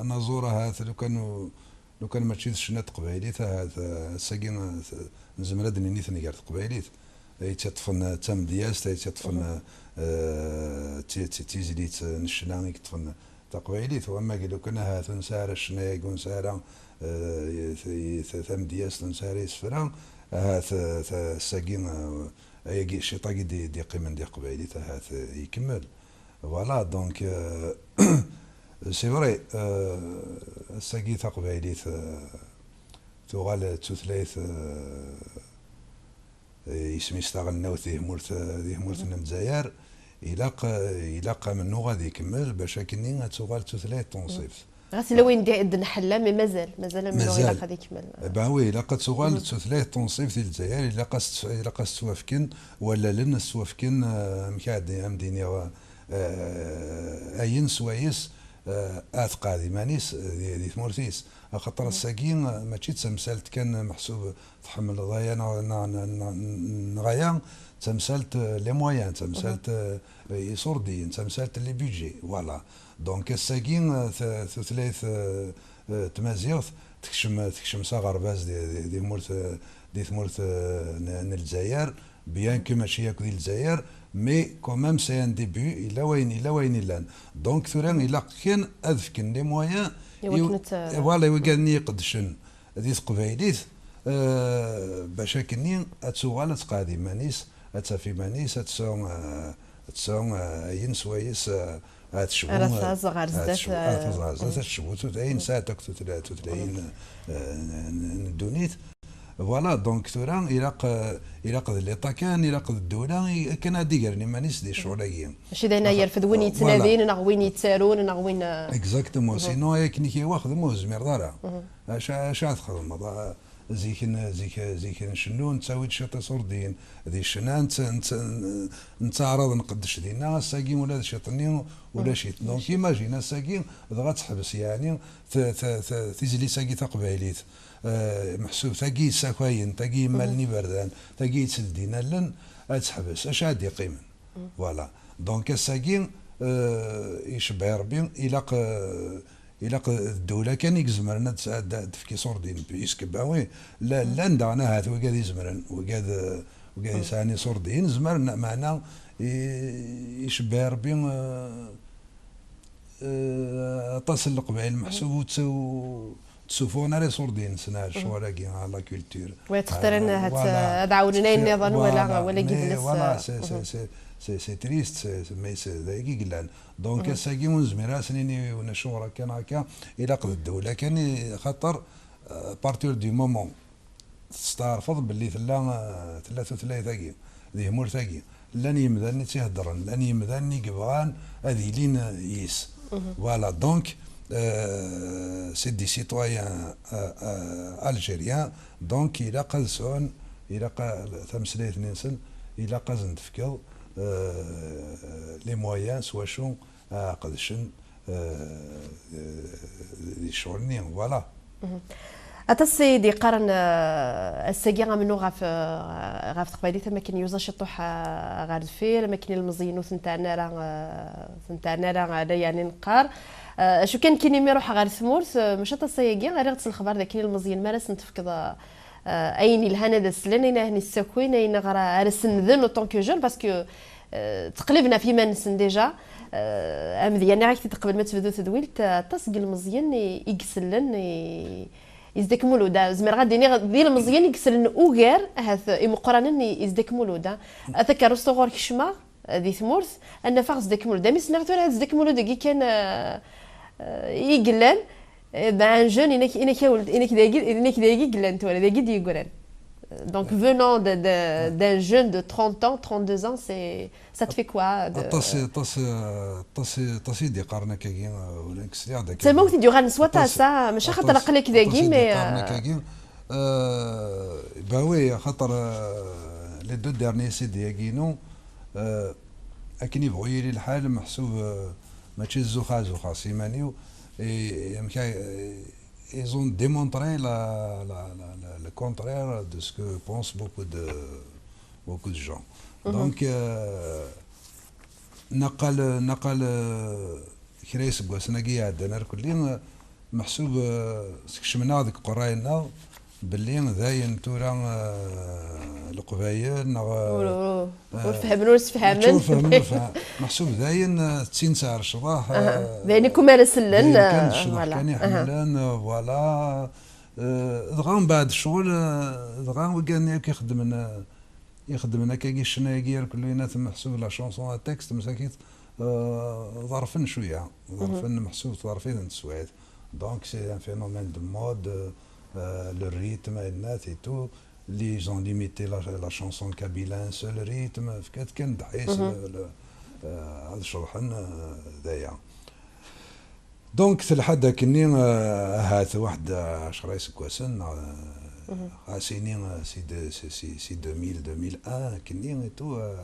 anaẓur ahat, lukan u-, lukan mačči d ccna n teqbaylit, ahat, eh, ass-agi, eh, t-, nezmer ad d-nini tenger teqbaylit. Ay tt-iṭṭfen, eh, d tamedyazt, ay tt-iṭṭfen, eh, eh, d ti-, d ti-, d tizlit, eh, n ccna i yeṭṭfen taqbaylit. Wamma lukan ahat ur nesɛi ara ccna-agi, ur nesɛi ara, eh, t-, t-, tamedyazt, ur nesɛi ara isefra, ahat, eh, t-, ass-agi, eh, ayagi, ciṭ-agi d-, d-iqqimen di teqbaylit, ahat, eh, ikemmel. Voilà, donc, euh, c'est vrai, euh, ass-agi taqbaylit, euh, tuɣal d tutlayt, euh, isem-is taɣelnawt di tmurt, di tmurt n Lezzayer, ilaq, ilaq amennuɣ ad ikemmel bac akkenni ad tuɣal d tutlayt tunṣibt. Ɣas yella wayen d-, d-nḥella, mais mazal, mazal amennuɣ mazal. Ilaq ad ikemmel. Eh ben oui, ilaq ad tuɣal d tutlayt tunṣibt di Lezzayer, ilaq ad s-, ilaq ad s-ttwafken wallalen, ad s-ttwafken, eh, amek ad, ad m-d-iniɣ, eh, ayen swayes, eh, ad tqeɛɛed iman-is di, di tmurt-is. Axaṭer ass-agi, eh, mačči d tamsalt kan meḥsub tḥemmleḍ aya neɣ, neɣ, neɣ, neɣ, neɣ aya, d tamsalt, eh, les moyens, d tamsalt, eh, iṣurdiyen, d tamsalt les budgets, voilà. Donc ass-agi, eh, t-, tutlayt, eh, eh, tmaziɣt tekcem, tekcem s aɣerbaz di, di, di tmurt, eh, di tmurt, eh, n, n Lezzayer, bien que mačči akk di Lezzayer, mais quand même c'est un début, yella wayen, yella wayen illan. Donc tura ilaq kan ad fken les moyens i wakken i, ad t- voilà, i wigad-nni iqeddcen di teqbaylit, eh, bac akkenni ad tuɣal ad tqeɛɛed iman-is, ad taf iman-is, ad tesɛu, eh, ad tesɛu, eh, ayen swayes, eh, ad tecbu, ara eh, taẓ ɣer ad zdat, tecbu, ara eh, taẓ ɣer zdat, ad tecbu tut-, ayen sɛant akk tutla-, tutlayin, eh, n, n, n ddunit. Voilà, donc tura ilaq, eh, ilaq d l'État kan, ilaq d ddula, i, akken ad d-igren iman-is di ccɣel-agi. Mačči d ayen ara yerfed win yettnadin, neɣ win yettarun, neɣ win, eh, exactement, sinon ayen i k-iwaxden ur tezmireḍ ara. Acu, acu ara txedmeḍ? Ah, zik n-, zik, zik ncennu, nettawi-d ciṭ iṣurdiyen di ccna, nett-, nett-, nettaɛraḍ nqeddec dinna, ass-agi ula d ciṭ-nni ulac-it. Donc imagine ass-agi dɣa teḥbes, yeɛni, t-, t-, t-, tizlit-agi taqbaylit, eh, meḥsub tagi yessakayen, tagi yemmalen iberdan, tagi yettleddin allen, ad teḥbes. Acu ara d-iqqimen? Voilà. Donc ass-agi, eh, icebbeḥ Rebbi, ilaq, eh, ilaq d ddula kan i izemren ad, ad, ad d-tefk iṣurdiyen, puisque, ben oui, la-, llan daɣen ahat wigad izemren, wigad, eh, wigad yesɛan iṣurdiyen, zemren, meɛna, i-, icebbeḥ Rebbi, eh, eh, aṭas n Leqbayel meḥsub ur tt-, ur ttsufuɣen ara iṣurdiyen-nsen ar ccɣel-agi, ar la culture. Wa textar ar, ahat, voilà, ad ɛawnen ayen nniḍen, wala, voilà, wala mais gidles, voilà, eh, c'est, c'est, c'est, c'est, c'est triste, c'est, c'est, mais c'est, d ayagi i yellan. Donc ass-agi ur nezmir ara ad s-nini yiwen acuɣer akka neɣ akka, ilaq d ddula kan, i, xaṭer, euh, à partir du moment testeɛrfeḍ belli tella, euh, tella tutlayt-agi di tmurt-agi, llan yimdanen i tt-iheddren, llan yimdanen i yebɣan ad ilin, euh, yis. Voilà, donc, euh, c'est des citoyens, euh, euh, algériens, donc ilaq ad sɛun, ilaq a-, tameslayt-nni-nsen, ilaq ad sen-tefkeḍ, euh, les moyens s wacu ad qedcen, euh, euh, di ccɣel-nni, voilà. Aṭas i d-yeqqaren, euh, ass-agi amennuɣ ɣef, euh, ɣef teqbaylit, am akken yuẓa ciṭuḥ, euh, ɣer deffir, am akken ilmeẓyen ur ten-teɛna ara, euh, ten-teɛna ara, ala yeɛni neqqar. Euh, acu kan, kini mi ruḥeɣ ɣer tmurt, euh, mačči aṭas ayagi, rriɣ-d s lexbar d akken ilmeẓyen mi ara sen-tefkeḍ, euh, euh, ayen ilhan ad aslen, ayen ahen issakin, ayen ara, ara senden autant que jeune, parce que euh, ttqelliben ɣef yiman-nsen déjà. Euh, amedya, nniɣ-ak-t-id qbel ma tebdu tedwilt, euh, aṭas n yilmeẓyen i, i isellen i, i Zedek Mulud. Ah, zemreɣ ad d-iniɣ d ilmeẓyen i isellen ugar, ahat imeqqranen i, i Zedek Mulud, ah. A takerrust ɣur kecmeɣ, ah, di tmurt, ad nafeɣ Zedek Mulud. Am i sneɣ tura Zedek Mulud dagi kan, ah, ah, i yellan, eh, ben, un jeune, inek, inek, inek dagi, inek dagi i yellan tura, dagi d-yeggran. Donc, venant de, de, d'un jeune de trente ans, trente-deux ans, c'est, ça te fait quoi de... Aṭas, aṭas, aṭas, aṭas i d-iqqaren akkagi, euh, ula nekk sliɣ-d d tamawt i d-yuɣalen s waṭas, ah, maca xaṭer aql-ak dagi, mais, euh, euh, bah oui, xaṭer, euh, les deux derniers C D-agi-inu, euh, akken ibɣu yili lḥal, meḥsub, euh, mačči zuxxeɣ, zuxxeɣ s iman-iw, et, et amek ay, ils ont démontré la, la, la, la, le contraire de ce que pensent beaucoup de, beaucoup de gens. Donc, euh, naqal, naqal, euh, kra iseggasen-agi iɛeddan ar kulli, euh, meḥsub, euh, skecmen-aɣ deg uqerray-nneɣ belli dayen tura, euh, Leqbayel neɣ, euh, ur, ur, ur fehmen, ur sefhamen. Ur fehmen, ur fehmen. Meḥsub dayen, euh, d tin sɛer ccḍeḥ, euh, dayen i kum ara sellen, dayen kan, euh, ccḍeḥ kan i ḥemmlen, euh, voilà. Euh, dɣa mbeɛd ccɣel, euh, dɣa wigad-nni akk ixeddmen, euh, ixeddmen akkagi ccna-agi irkellu-inat meḥsub la chanson à texte, msakit, euh, ḍerfen cwiya, ḍerfen meḥsub tḍerf-iten teswiɛt. Donc c'est un phénomène de mode, euh, le rythme, et tout. Ils ont limité la, la chanson kabyle à un seul rythme, fkat kan ddḥis, le, le, euh, ad ceḍḥen, euh, d aya. Donc, telḥa-d akkenni, euh, ahat waḥed, euh, ɛecra iseggasen, neɣ, euh, xas ini, euh, si de, si, si, si deux mille, deux mille un, akkenni et tout, euh.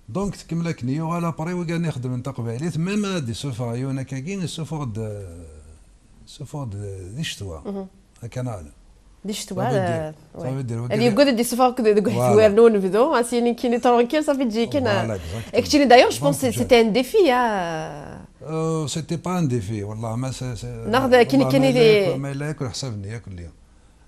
Donc, tkemmel akkenni, yuɣal après, wigad-nni ixeddmen taqbaylit, même ad d-isuffeɣ yiwen akkagi, isuffeɣ-d, euh, isuffeɣ-d di ccetwa. Akken ɛad. Di ccetwa, ça veut dire, euh, ça veut dire, ad yeggad ad d-isuffeɣ akked deg uḥetwir n unebdu, as yini nekkini tranquille, ça fait ǧikin. Voilà, exactement. Keččini, d'ailleurs, je pense que c'était un défi, hein. Euh, c'était pas un défi, wallah, ma c'est, c'est, neɣ d akken, wallah, akken ma yella yakk, ma yella yakk leḥsab-nni yakk lliɣ.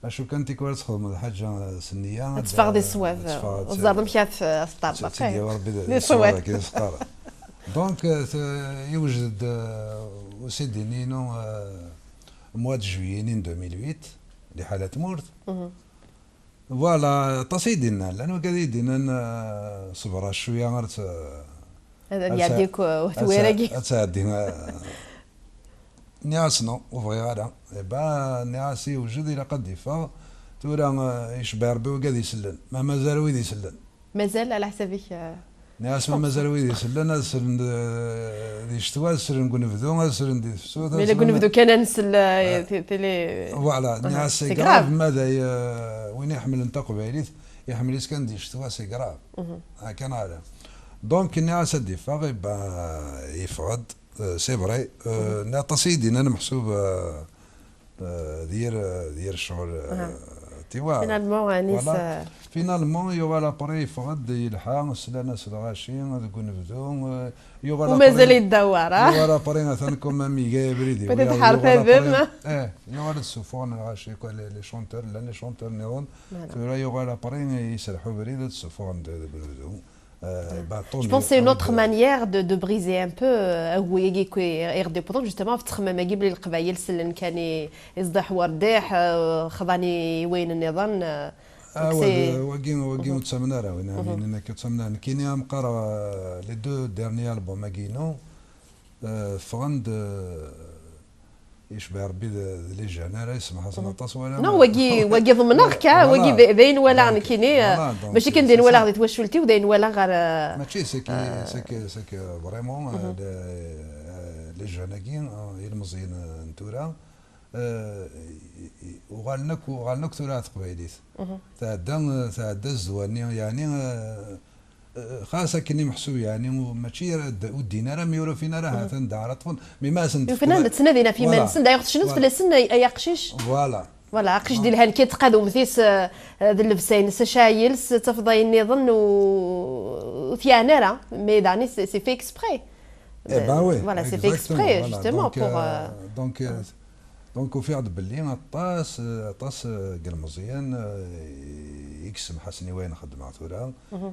Acu kan, tikwal txedmeḍ lḥaǧa s nniya, ad teffeɣ di ṣṣwab, ad teffeɣ, ur teẓriḍ amek ara t-, ara teṭṭerḍeq, ad tt-id-yawi Rebbi di ṣṣwab, akken i s-qqaren. Donc, euh, t-, yewjed-d, euh, usidini-inu, euh, mois de juillet-nni n deux mille huit, liḥala tmurt. Voilà, aṭas i d-innan, llan wigad i d-innan, euh, ṣebra cwiya, ar tt-, ad, ad ad tt-, yɛeddi akk, uh, ad tt-, uhetwir-agi. Ad tɛeddi, euh, nniɣ-as non, ur bɣiɣ ara. Eh ben, nniɣ-as yewjed, ilaq ad d-iffeɣ. Tura, euh, yecbeḥ Rebbi wigad isellen, ma mazal wid isellen. Mazal, ɛla ḥsab-ik, euh, Nniɣ-as ma mazal wid isellen, ad sellen d-, di ccetwa, ad sellen deg unebdu, ad sellen di tefsut, ad sellen deg unebdu kan ad nsel, euh, ti-, tili. Voilà, nniɣ-as c'est grave, ma d ay, euh, win iḥemmlen taqbaylit, iḥemmel-itt kan di ccetwa, c'est grave. Ah, kan ara. Donc, nniɣ-as ad d-iffeɣ, eh ben, yeffeɣ-d, euh, c'est vrai. Euh, nniɣ aṭas i yi-d-innan meḥsub, euh, euh, d yir, euh, d yir ccɣel, euh, tiwa. Finalement, Anis, voilà. Euh, finalement, yuɣal après, yeffeɣ-d, yelḥa, slan-as lɣaci deg unebdu, euh, yuɣal après, umazal yeddawar, ah. Yuɣal après, atan quand même iga abrid, peut-être yuɣal après, eh, yuɣal ad ssuffɣen lɣaci, quoi, les, les chanteurs, llan les chanteurs nniḍen. Voilà. Tura yuɣal après, yesselḥu abrid ad ssuffɣen de-, deg unebdu. Euh, bah, tant mieux, tant mieux. Je pense que c'est une autre manière de, de briser un peu, euh, agu-agi i, i ɣ-d-iwwḍen, justement, ɣef ttxemmam-agi belli Leqbayel sellen kan i, i ẓḍiḥ werdiḥ, euh, xḍan i wayen nniḍen, euh, donc c'est, wagi, wagi ur ttamen ara, win am yinin akka ur ttamen ara. Nekkini am qqareɣ, euh, les deux derniers albums-agi-inu, euh, ffɣen-d, euh, Yecbeḥ Rebbi d, d les jeunes ara yesmeḥsen aṭas, wala. Non, wagi, wagi ḍemneɣ-k, ah, voilà. Wagi d, d ayen walaɣ nekkini, voilà, donc, mačči kan d ayen walaɣ di twacult-iw, d ayen walaɣ ɣer, euh, mačči, c'est que, euh, c'est que, c'est que vraiment, euh, le, euh, les jeunes-agi, euh, ilmeẓyen, euh, n tura, euh, i, i, uɣalen akk, uɣalen akk tura ar teqbaylit. Tɛedda, tɛedda zzwa-nni, yeɛni, euh, Eh, xas akken i meḥsub, yeɛni, u-, mačči ara d-, ur ddin ara, mi ur ufin ara, ha-t-an da ara ṭṭfen. Mi ma asen-d-, ufin anda ttnadin ɣef yiman-nsen, d'ailleurs, tecnuḍ fell-asen, ay, ay aqcic. Voilà. Voilà, aqcic d lhan kan tqadumt-is, eh, eh, d llebsa-ines, acu ara yels, tafeḍ ayen nniḍen, u-, ur t-yeɛni ara. Mais daɣen, c'est, c'est fait exprès. Eh ben oui, voilà, c'est fait exprès, exactement, voilà. Justement, donc, pour, euh, euh, donc, euh, Donc ufiɣ-d belli aṭas, aṭas, eh, n yilmeẓyen, eh, i yessemḥasen i wayen xeddmeɣ tura,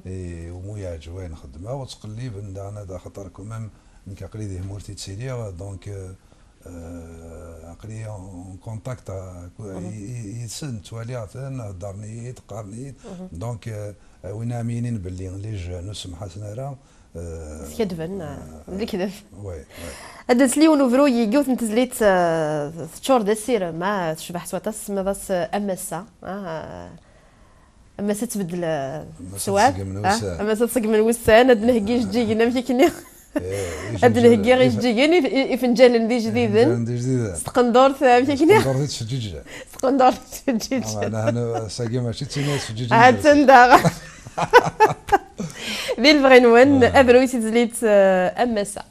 i, umi yeɛǧeb wayen xeddmeɣ, ur ttqelliben daɣen, ad axaṭer quand même nekk aql-i di tmurt i ttiliɣ, donc, eh, eh, aql-i en contact, eh, i, i, yid-sen, ttwaliɣ-ten, heddren-iyi-d, qqaren-iyi-d. Donc, eh, win am yinin belli les jeunes ur ssemḥasen ara, eh, Skaddben, eh, eh, d lekdeb. Ouais, ouais. Ad nsel yiwen ubruy i yiwet n tezlit, eh, teččur d asirem, ah, tecbeḥ s waṭas, tsemmiḍ-as, eh, Am ass-a, ah, am ass-a tbeddel, eh, Am ass-a teswat, tṣeggmen ah, wussan. Am ass-a tṣeggmen wussan, ad d-nheggi ijeǧǧigen amek akken i-, Eh, ad d-nheggi ijeǧǧigen, if-, i-, ifenǧalen d ijdiden. Ifenǧalen d ijdiden. S tqendurt, amek akken i-, Tqendurt i ttfeǧǧiǧen. S tqendurt i ttfeǧǧiǧen. Ah, meɛna, hana, sagi mačči d tin i ttfeǧǧiǧen. Ha-tt-an daɣ. Di lebɣi-nwen, abruy si tezlit, eh, Am ass-a.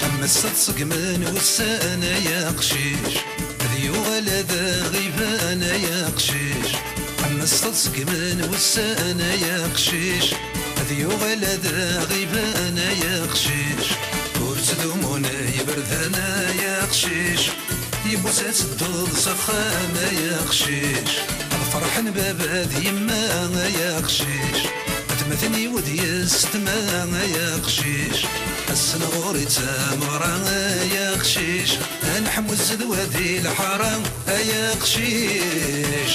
Am ass-a tṣeggmen wussan ay aqcic, ad yuɣal ad aɣ-iban ay aqcic. Am ass-a tṣeggmen wussan ay aqcic, ad yuɣal ad aɣ-iban ay aqcic. Ur ttdumun yiberdan ay aqcic, yiwwas ad tedduḍ s axxam ay aqcic. Ad ferḥen baba d yemma ay aqcic, atmaten-iw d yessetma ay aqcic. Ass-n ɣur-i d tameɣra ay aqcic, ad neḥmu zzedwa di lḥara ay aqcic.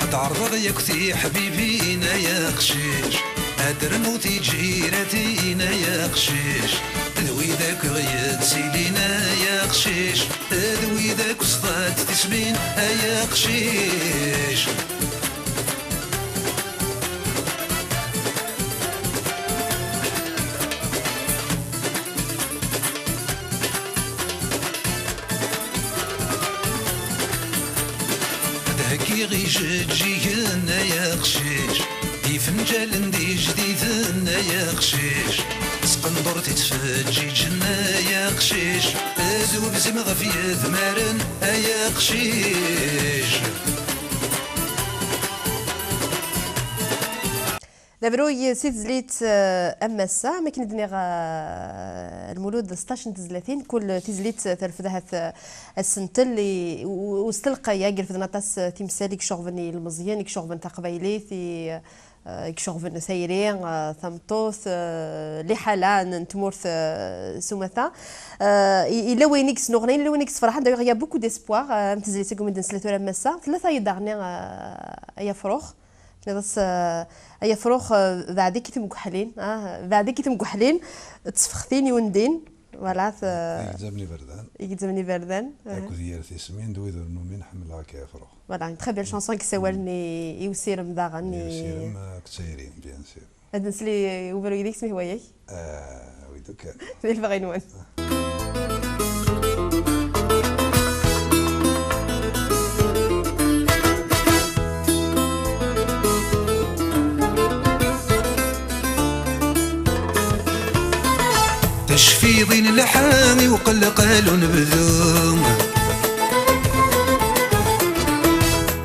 Ad ɛerḍeɣ yakk tiḥbibin ay aqcic, ad d-rmu tiǧiratin ay aqcic, d wid akk ɣ-yettilin ay aqcic, d wid akk sḍat tismin ay aqcic. Ad heggiɣ ijeǧǧigen ay aqcic, ifenǧalen d ijdiden ay aqcic, s tqendurt i ttfeǧǧiǧen ay aqcic, d ubzim ɣef yedmaren ay aqcic. D abruy si tezlit, eh, Am ass-a, am akken i d-nniɣ, eh, Lmulud, sṭac n tezlatin, kul tizlit terfed ahat, eh, asentel i, u, u, s telqay-a i irefden aṭas, eh, timsal i iceɣben ilmeẓyen, i iceɣben taqbaylit, i, eh, i iceɣben tayri, eh, tameṭṭut, eh, liḥala n, n tmurt, eh, s umata. Eh, i, yella wayen i yesnuɣnayen, yella wayen i yesferḥen. D'ailleurs, il y a beaucoup d'espoir, eh, am tezlit-agi umi d-nesla tura Am ass-a. Tella tayeḍ daɣen, eh, ay afrux. Tenniḍ-as, eh, ay afrux, eh, beɛd-ik i temguḥlin, ah, beɛd-ik i temguḥlin, ttfextin i undin, voilà, t-, Igezzamen iberdan. Igezzamen iberdan, eh. Akked yir tismin d wid ur numin ḥemmleɣ-k ay afrux. Voilà, une très belle chanson i yessawalen i, i usirem daɣen, I i usirem, eh, akked tayri, bien sûr. Ad nsel i ubruy-nnek, isem-is waya-k? Ah, oui, donc, euh, Di lebɣi-nwen. Tacfiḍin lḥan i uqelqal unebdu.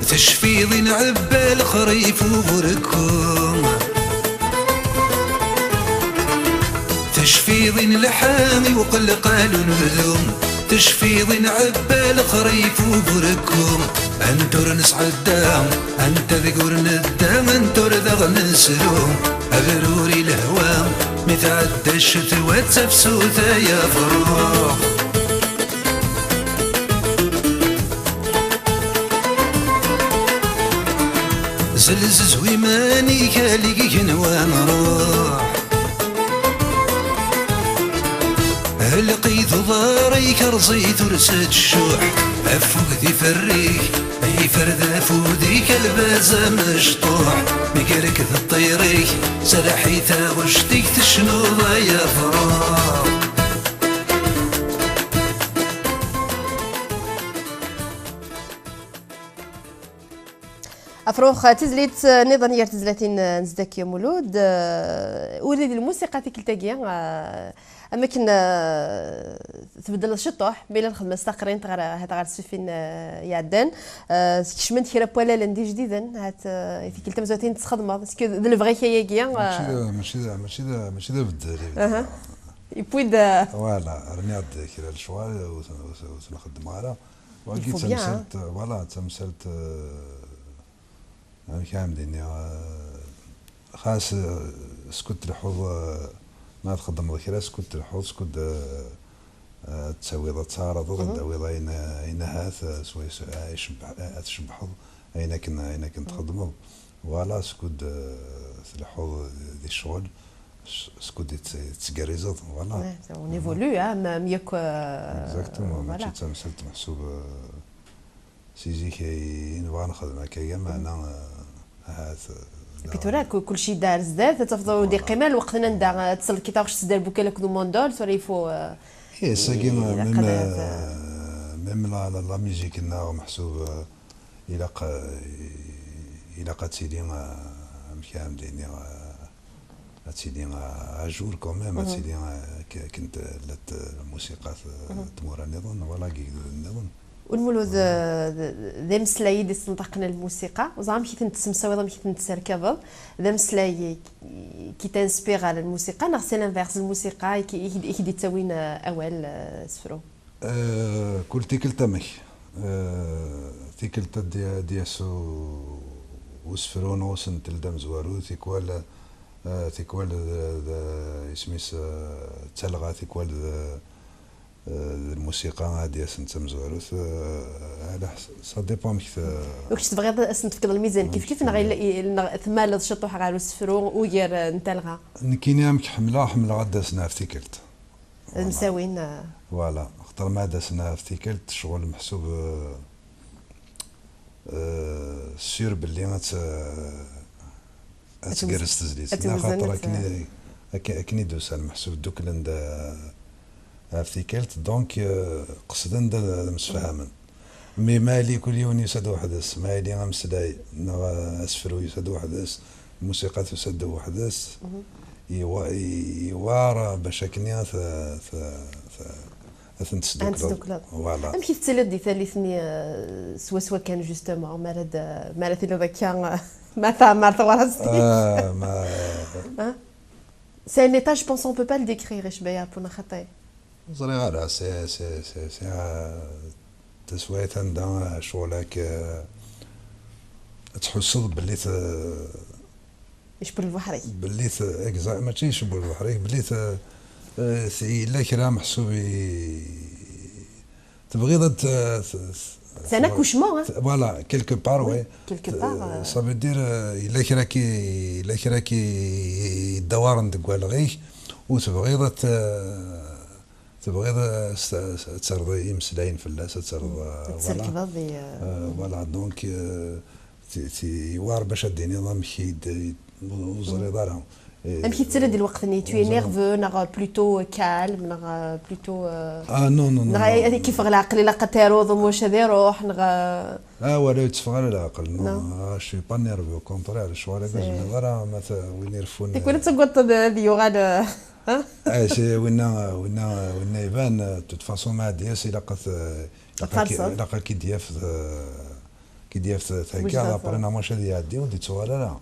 Tacfiḍin ɛebba lexrif uburku. Tacfiḍin lḥan i uqelqal unebdu. Tacfiḍin ɛebba lexrif uburku. Anta ur nesɛedda, anta deg ur nedda, anta ur daɣ nesru. Abrur i lehwa, mi tɛedda ccetwa d tafsut ay afrux. Zelzez wiman-ik, alig igenwan ruḥ. Helq-it uḍar-ik, rẓ-it ur s-ttcuḥ. Affug d iferr-ik, ifer d afud-ik, a lbaz amecṭuḥ. Mi yerked ṭṭir-ik, serreḥ i taɣect-ik, tecnuḍ ay afrux. Afrux, tizlit, eh, niḍen gar tezlatin, eh, n zdat Mulud, eh, ula d lmusiqa tikkelt-agi, eh, am akken, eh, tbeddleḍ ciṭuḥ, mi la nxeddem s taqrint ɣer, ahat ɣer ssufin, eh, iɛeddan, eh, skecmen-d kra n wallalen d ijdiden, ahat, eh, i tikkelt tamezwarut i tesxedmeḍ, est-ce que d lebɣi-k ayagi, eh? Mačči d, mačči d, mačči d, mačči d abeddel i beddleɣ. Aha. Yewwi-d, eh, voilà, rniɣ-d kra n lecɣal ur ten-, ur ten-, ur ten-xeddmeɣ ara. Wagi d tamsalt, hein. Voilà, d tamsalt, eh, amek ara m-d-iniɣ, eh, xas, eh, skud tleḥḥuḍ, eh, ma txeddmeḍ kra, skud tleḥḥuḍ, skud, eh, eh, ad tawiḍ, ad tɛerḍeḍ, ad d-tawiḍ ayen, ayen ahat, eh, swayes, eh, icebbeḥ, eh, ad tcebbḥeḍ ayen akken, ayen akken txeddmeḍ. Voilà, skud, eh, tleḥḥuḍ di ccɣel, s-, skud i tt-, i tettgerrizeḍ, voilà. Ouais, on évolue, hein, même yakk, euh, exactement, voilà. Mačči d tamsalt meḥsub, eh, si zik ay nebɣa nexdem akka, meɛna, eh, ahat, eh, et puis tura, ku-, kulci yedda ar zdat, ad tafeḍ ur d-iqqim ara lweqt n anda, eh, ad tsellkeḍ taɣect s dderbuka akked umundol, tura il faut, eh, yes, agi, ilaq même, ad, eh, même la, la, la musique-nneɣ meḥsub, eh, ilaq, eh, ilaq ad tili, eh, amek ara m-d-iniɣ, eh, ad tili, euh, à jour quand même, ad tili, euh, k-, akken d-, llant, euh, lmusiqa t-, tmura nniḍen, wala deg yigduden nniḍen. Ur Mulud, euh, d, d ameslay i d-isenṭaqen lmusiqa, ur ẓriɣ amek i ten-tessemsawiḍ, amek i ten-tesserkabeḍ, d ameslay i, i k-inspire ɣer lmusiqa, neɣ c'est l'inverse, lmusiqa i k-, i k-, i k-d-ittawin, euh, awal, euh, asefru? Eh, kul tikkelt amek. Eh, tikkelt ad d-, ad d-yas u-, usefru neɣ usentel d amezwaru, tikwal, eh, tikwal d, d, isem-is, eh, d talɣa, tikwal d, eh, d lmusiqa ad d-yasen d tamezwarut, eh, ala ḥs-, ça dépend amek t-, u kečč tebɣiḍ ad sen-tefkeḍ lmizan kif kif, neɣ il-, il-, neɣ tmaleḍ ciṭuḥ ɣer usefru ugar, eh, n talɣa? Nekkini amek ḥemmleɣ, ḥemmleɣ ad d-asen ɣef tikkelt. Ad msawin, eh. Voilà, axaṭer ma ad d-asen ɣef tikkelt, ccɣel meḥsub, eh, eh, sûr belli ad tt-, ad tgerrez tezlit. Ad tewzen, axaṭer akken i, akken, akken i d-usan, meḥsub dduklen-d, eh, ɣef tikkelt, donc, eh, qesden-d ad, ad msefhamen. Mi ma yili kul yiwen yusa-d weḥd-s, ma yili ameslay neɣ asefru yusa-d weḥd-s, lmusiqa tusa-d weḥd-s, iwa-, i-, iwar bac akkenni ad t-, t-, t-, ad ten-tesdukleḍ. Voilà. Amek i tettiliḍ di tallit-nni, eh, swaswa kan, justement, mi ara d-, mi ara tiliḍ akka, ma teɛmer teɣrast-ik? Ah, ma... Hein? C'est un état, je pense, on peut pas le décrire, icba-yi Ɛebbu neɣ xaṭi? Ur ẓriɣ ara, c'est, c'est, c'est, c'est, euh, taswiɛt anda, euh, ccɣel-ak, euh, ad tḥusseḍ belli t-, icewwel lbeḥr-ik. Belli t-, exact, mačči icewwel lbeḥr-ik, belli t-, euh, t-, yella kra meḥsub i, tebɣiḍ ad t-, t-, t-, c'est un accouchement, hein? Voilà, quelque part, oui. Quelque part, euh, ça veut dire, euh, yella kra ki, yella kra ki yeddawaren deg walleɣ-ik, u tebɣiḍ ad t-, tebɣiḍ ad s-, ad terreḍ imeslayen fell-as, ad terreḍ, euh, voilà. Ad tserkbeḍ di, euh, euh, voilà, donc, euh, ti-, ti-, yewɛer bac ad d-tiniḍ amek i d-, ur, ur teẓriḍ ara. Eh, amek i tettiliḍ di lweqt-nni? Tu es nerveux, neɣ plutôt calme, neɣ plutôt, euh... Ah, non, non, non, neɣ ad k-iffeɣ leɛqel, ilaq ad taruḍ, umuc ad iruḥ, neɣ, euh... Ah, wala ur yetteffeɣ ara leɛqel, non. Non. Ah, je suis pas nerveux, au contraire, ccɣel-agi ur zmireɣ ara, ma t-, win ireffun, tikwal ad tagadeḍ ad yuɣal, euh, hein? Ah, c'est, winna, winna, winna iban, de toute façon, ma ad d-yas, ilaq ad, ilaq ad k-, ilaq ad k-id-yaf, euh, ki d-yaf theggaḍ, après neɣ maca ad iɛeddi, ur d-ittuɣal ara.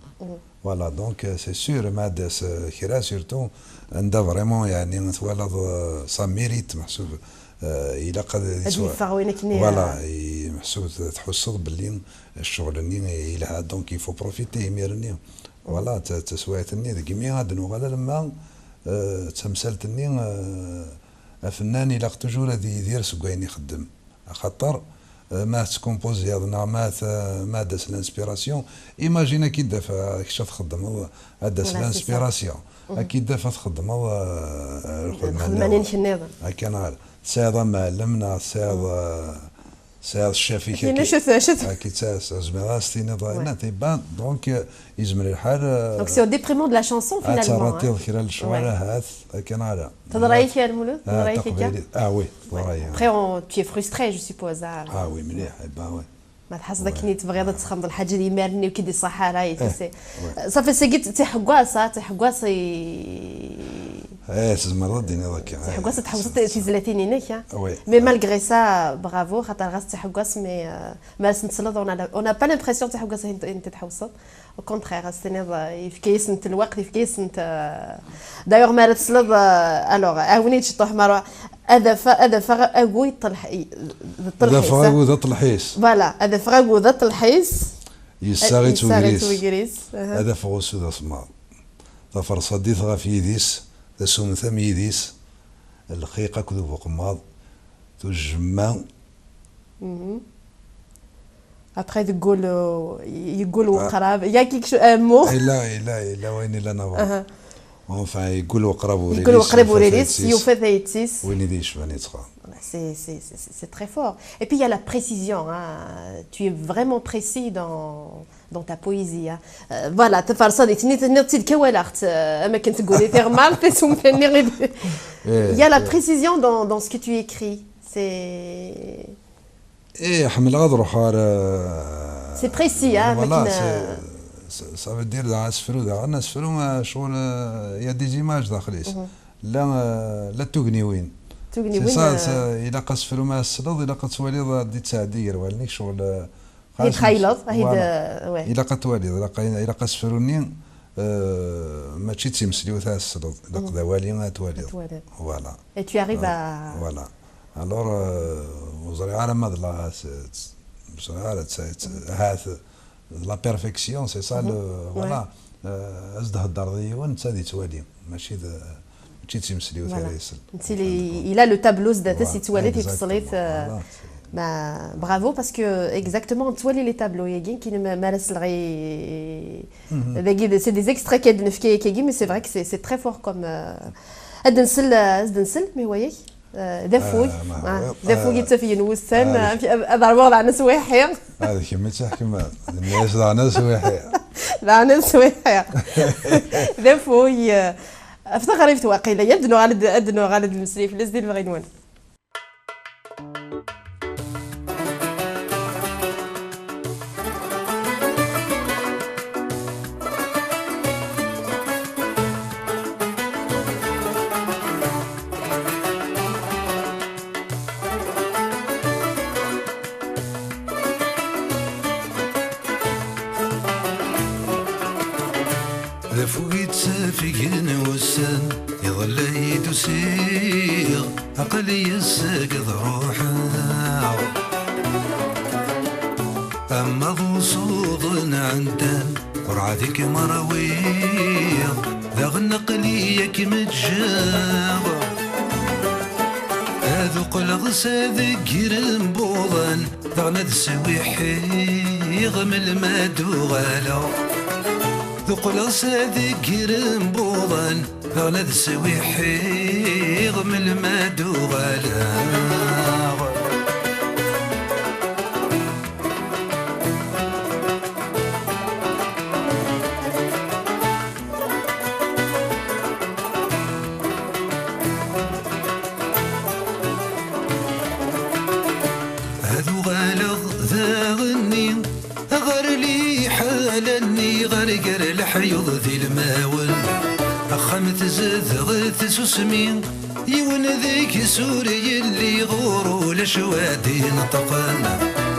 Voilà, donc, euh, c'est sûr, ma d-as, euh, kra, surtout anda vraiment, yeɛni, twalaḍ, euh, ça mérite, meḥsub, euh, ilaq ad, ad yeffeɣ win akken i, voilà, euh, i, meḥsub t-, tḥusseḍ belli ccɣel-nni yelha, donc il faut profiter imir-nni. Voilà, t-, taswiɛt-nni, deg imi ad nuɣal alamma, euh, d tamsalt-nni, euh, afennan ilaq toujours ad yidir seg wayen ixeddem. Axaṭer, eh, ma tettkumpuziḍ neɣ ma t-, ma d-as l'inspiration, imagine ad k-id-taf, eh, kečč ad txeddmeḍ, ad d-as l'inspiration. Voilà, c'est ça. Mhm. Ad k-id-taf ad txeddmeḍ, eh, lxedma-nni. Lxedma-nni nniḍen. Akka neɣ ala. Tesɛiḍ amɛellem neɣ tesɛiḍ, eh, tesɛiḍ ccaf-ik. Akken acu t-, acu t-, ad k-id-tas, ad zmireḍ ad s-tiniḍ, ouais, ayen ad t-iban. Donc, eh, yezmer lḥal, eh, donc c'est au détriment de la chanson, finalement, hein. Ad terreḍ kra n lecɣal, ouais, ahat, akka neɣ ala. Teḍra-yak a Lmulud? Ah, teḍra-yak akka? Taqbaylit. Ah oui, teḍra-yi. Après, on, tu es frustré, je suppose, ah. Ah oui, mliḥ, eh ben, ouais. Ma tḥaseḍ akken i tebɣiḍ ad txedmeḍ lḥaǧa d imarn-iw ki d-iṣaḥ ara, i tisi. Safi, sagi d tiḥeggas, ah, tiḥeggas i... Eh, tzemreḍ ad d-tiniḍ akka. Tiḥeggas ad tḥewṣeḍ tizlatin-inek, ah. Oui. Mais malgré ça, bravo, xaṭer ɣas d tiḥeggas, mais, euh, mi ara sen-tesleḍ, on a la, on n'a pas l'impression d tiḥeggas i n-, i n-, tḥewṣeḍ. Au contraire, ad s-tiniḍ, euh, yefka-yasent lweqt, yefka-yasent, euh, d'ailleurs, mi ara tesleḍ, euh, alors, awen-id ciṭuḥ, ma ruḥ, ad af-, ad afeɣ agu yeṭṭelḥ-, i-, d Ad afeɣ ṭṭelḥis, ah. Agu d aṭelḥis. Voilà, ad afeɣ agu d aṭelḥis. Yessaɣ-itt wegris. Yessaɣ-itt wegris, aha. Ad afeɣ usu d asemmaḍ. Taferṣadit ɣef yidis, tasumta am yidis, lxiq akked ubuqemmaḍ, tujemma. Mhm. Après, yeggul, yeggul, ah, weqrab. Il y a quelque chose, un mot. Yella, yella, yella wayen yellan avant. Aha. Enfin, yeggul weqrab ur ilis, yeggul weqrab ur ilis, yufa tayet-is. Win i d-yecban yettɣar. Voilà, c'est, c'est, c'est, c'est très fort. Et puis, il y a la précision, hein. Tu es vraiment précis dans, dans ta poésie, hein. Euh, voilà, taferṣadit-nni tenniḍ-tt-id kan walaɣ-tt, euh, am akken tegguni tiɣmert, tasumta-nni. Eh, il y a la, eh, précision dans, dans ce que tu écris. C'est Eh, ḥemmleɣ ad ruḥeɣ ar, euh, c'est précis, hein, voilà, akken, c'est, euh, c'est, ça veut dire, daɣ asefru, daɣen asefru, euh, ccɣel, euh, il y a des images daxel-is. Mhm. La, euh, la tugniwin. Tugniwin, c'est ça, euh, c'est, ilaq asefru ma tesleḍ, ilaq ad twaliḍ ad d-ittɛeddi gar wallen-ik, ccɣel, euh, xas, voilà. Ilaq ad twaliḍ, ilaq, ilaq asefru-nni, euh, mačči d timesliwt ad tesleḍ, ilaq d awali ad twaliḍ. Ad twaliḍ. Voilà. Et tu arrives à... Voilà. Alors, euh, ur ẓriɣ ara ma d la, ur ẓriɣ ara, t-, t-, ahat d la perfection, c'est ça, le, ouais, voilà. Euh, ad s-d-heddreḍ i yiwen, netta ad yettwali, mačči d, mačči d timesliwt ara yesel. Voilà. Il a le tableau sdat-s, yettwali tifeṣlit, euh, exactement, voilà, c'est... Ma, bravo, parce que exactement, nettwali les tableaux-agi, akken ma, mi ara selleɣ i, dagi, c'est des extraits akka d-nefka akka-agi, mais c'est vrai que c'est, c'est très fort comme, euh, ad nsel, euh, ad nsel, mais wayek. Eh, d afug. Ah, ma, ah, d afug, ah, yettafgen wussan, ah, amek, ad, ad ṛwuɣ daɣen aswiḥi. Ah, d kemm i d tiḥekma. D nnas daɣen aswiḥi. Daɣen aswiḥi. D afug, eh, ɣef teɣribt waqila. Ad nuɣal ad, ad nuɣal ad nemmeslay fell-as di lebɣi-nwen. D afug i ttafgen wussan, iḍelli-d usiɣ, aql-i ass-agi ad ruḥeɣ. Ama d usuḍen ɛendan, werɛad i kem-rwiɣ, daɣen aql-i a kem-ǧǧeɣ. Ad uqleɣ s adegger n wuḍan, daɣen ad swiḥiɣ melmi ad uɣaleɣ. Ad uqleɣ s adegger n wuḍan, daɣen ad swiḥiɣ melmi ad uɣaleɣ. Ad uɣaleɣ daɣenni ɣer liḥala-nni, ɣer gar leḥyuḍ d ilmawen. Axxam tzedɣ tsusmi, yiwen deg-s ur yelli, ɣur ulac wa d-ineṭqen.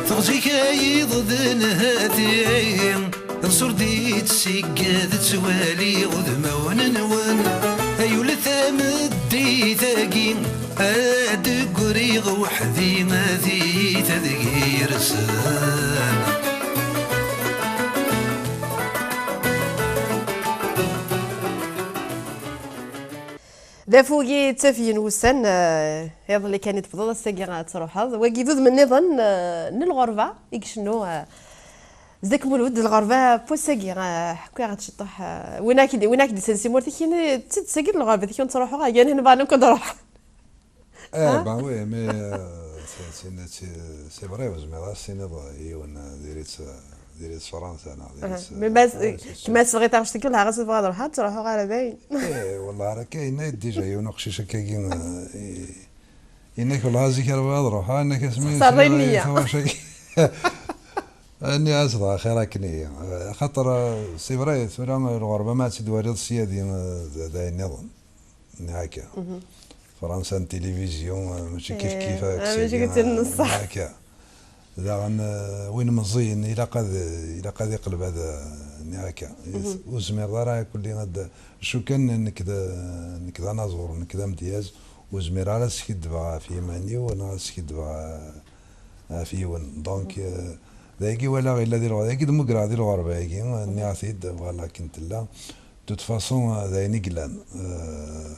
Teɣzi kayiḍ d nhati, Nṣur di tsigad ttwaliɣ udmawen-nwen. Ay ul tameddit-agi, ad ggriɣ weḥd-i, ad iyi-tadeg yersen. D afug i ttafgen wussan, eh, iḍelli kan i tebduḍ, ass-agi ad truḥeḍ. Wagi d udem nniḍen, eh, n lɣerba i icennu, eh, Zek Mulud, d lɣerba n wass-agi, eh, ḥkiɣ-d ciṭuḥ, eh, win ak-d, win ak-d-isensi murtik, ini, d tidet-agi d lɣerba, d kra n ttruḥuɣ, agi, anihen bɣan akk ad ruḥ. Eh, ben oui, mais, euh, c'est, c'est, c'est, c'est vrai, ur zmireɣ ad s-tiniḍ yiwen, eh, diri-tt, eh, diri-tt Fransa, neɣ diri-tt, mais ma, eh, c'est sûr. Kma s-tebɣiḍ taɣect-agi, lḥaɣ as-tebɣiḍ ad ruḥeḍ, ad truḥeḍ ɣer dayen. Eh, wallah, ara akka, yenna-yi-d déjà yiwen uqcic akkagi, eh, i-, yenna-k, wallah, zik ara bɣiɣ ad ruḥeɣ, yenna-k, asmi sriɣ nniya. Taɣect-agi. Nniɣ-as dɣa xir akken-iyi. Axaṭer, c'est vrai, tura lɣerba ma ad tt-id-waliḍ sya di, d ayen nniḍen. Nniɣ akka. Fransa n tilivizyu, mačči kif kif. Akka. Daɣen, win meẓẓiyen ilaq ad, ilaq ad iqleb ad, nniɣ akka. Ur zmireḍ ara kulli ad, acu kan nekk d, nekk d anaẓur, nekk d amedyaz, ur zmireɣ ara ad skiddbeɣ ɣef yiman-iw neɣ ad skiddbeɣ ɣef yiwen. Donc, euh, dagi walaɣ yella di lɣerba, dagi d-mmugreɣ di lɣerba-agi, nniɣ-t-id, voilà, akken tella. De toute façon, euh, d ayen i yellan. Euh,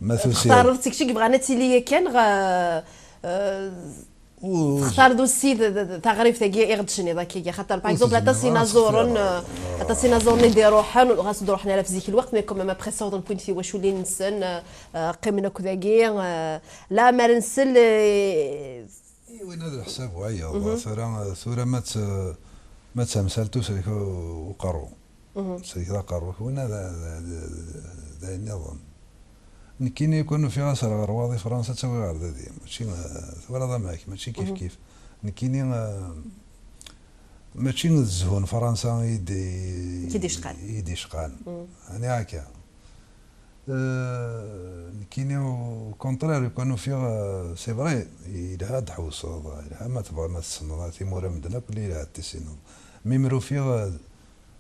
ma tusiḍ. Textareḍ-tt kečč i yebɣan ad tili yakan, ɣ-, euh, textareḍ aussi d, d, d, taɣribt-agi i ɣ-d-tecniḍ akka, xaṭer, par exemple, aṭas inaẓuren, euh, aṭas inaẓuren i d-iruḥen, ɣas ur d-ruḥen ara f zik lweqt, mais quand même après ssawḍen point tiwaculin-nsen, euh, euh, qqimen akk dagi, euh, la mer nsel, euh, I winna d leḥsab wayeḍ. Tura, tura ma tt-, ma d tamsalt usrek u-, uqerru. Usrek d aqerru-k, winna d, d, d, d ayen nniḍen. Nekkini, kan ufiɣ aserɣer waḍ i Fransa, ttawiɣ ɣer dadi. Mačči, eh, twalaḍ amek, mačči kif kif. Nekkini, eh, mačči d zzhu n Fransa i d-, i d-icqan. I d-icqan. Ani akka. Euh, nekkini, au contraire, kan ufiɣ, euh, c'est vrai, yelha ad tḥewseḍ, yelha ma tebɣiḍ, ma tessneḍ timura n medden akk, yelha ad tissineḍ. Mi mer ufiɣ, euh, d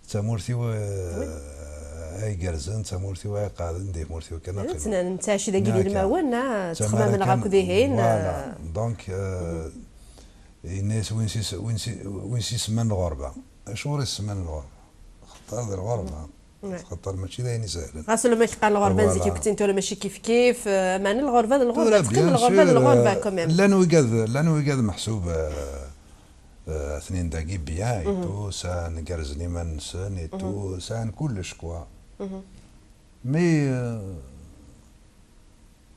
tamurt-iw, euh, ay igerrzen, d tamurt-iw ay iqeɛden, di tmurt-iw kan ad qqimeɣ. Nettɛac dagi d ilmawen, ah, ttxemmimen ɣef dihin, voilà. Donc, euh, yenna-yas win s-, win s-, win s-isemman lɣerba. Acuɣer i s-semman lɣerba? Xaṭer d lɣerba. Xaṭer mačči d ayen isehlen. Ɣas ulamma k-qqaren lɣerba n zik, voilà, nekkenti tura mačči kif kif, eh, meɛna lɣerba d lɣerba, teqqim lɣerba d lɣerba, quand même. Llan wigad, llan wigad meḥsub, eh, eh, atnin dagi bien et tout, sɛan, gerrzen iman-nsen et tout, sɛan kullec, quoi. Mais, eh,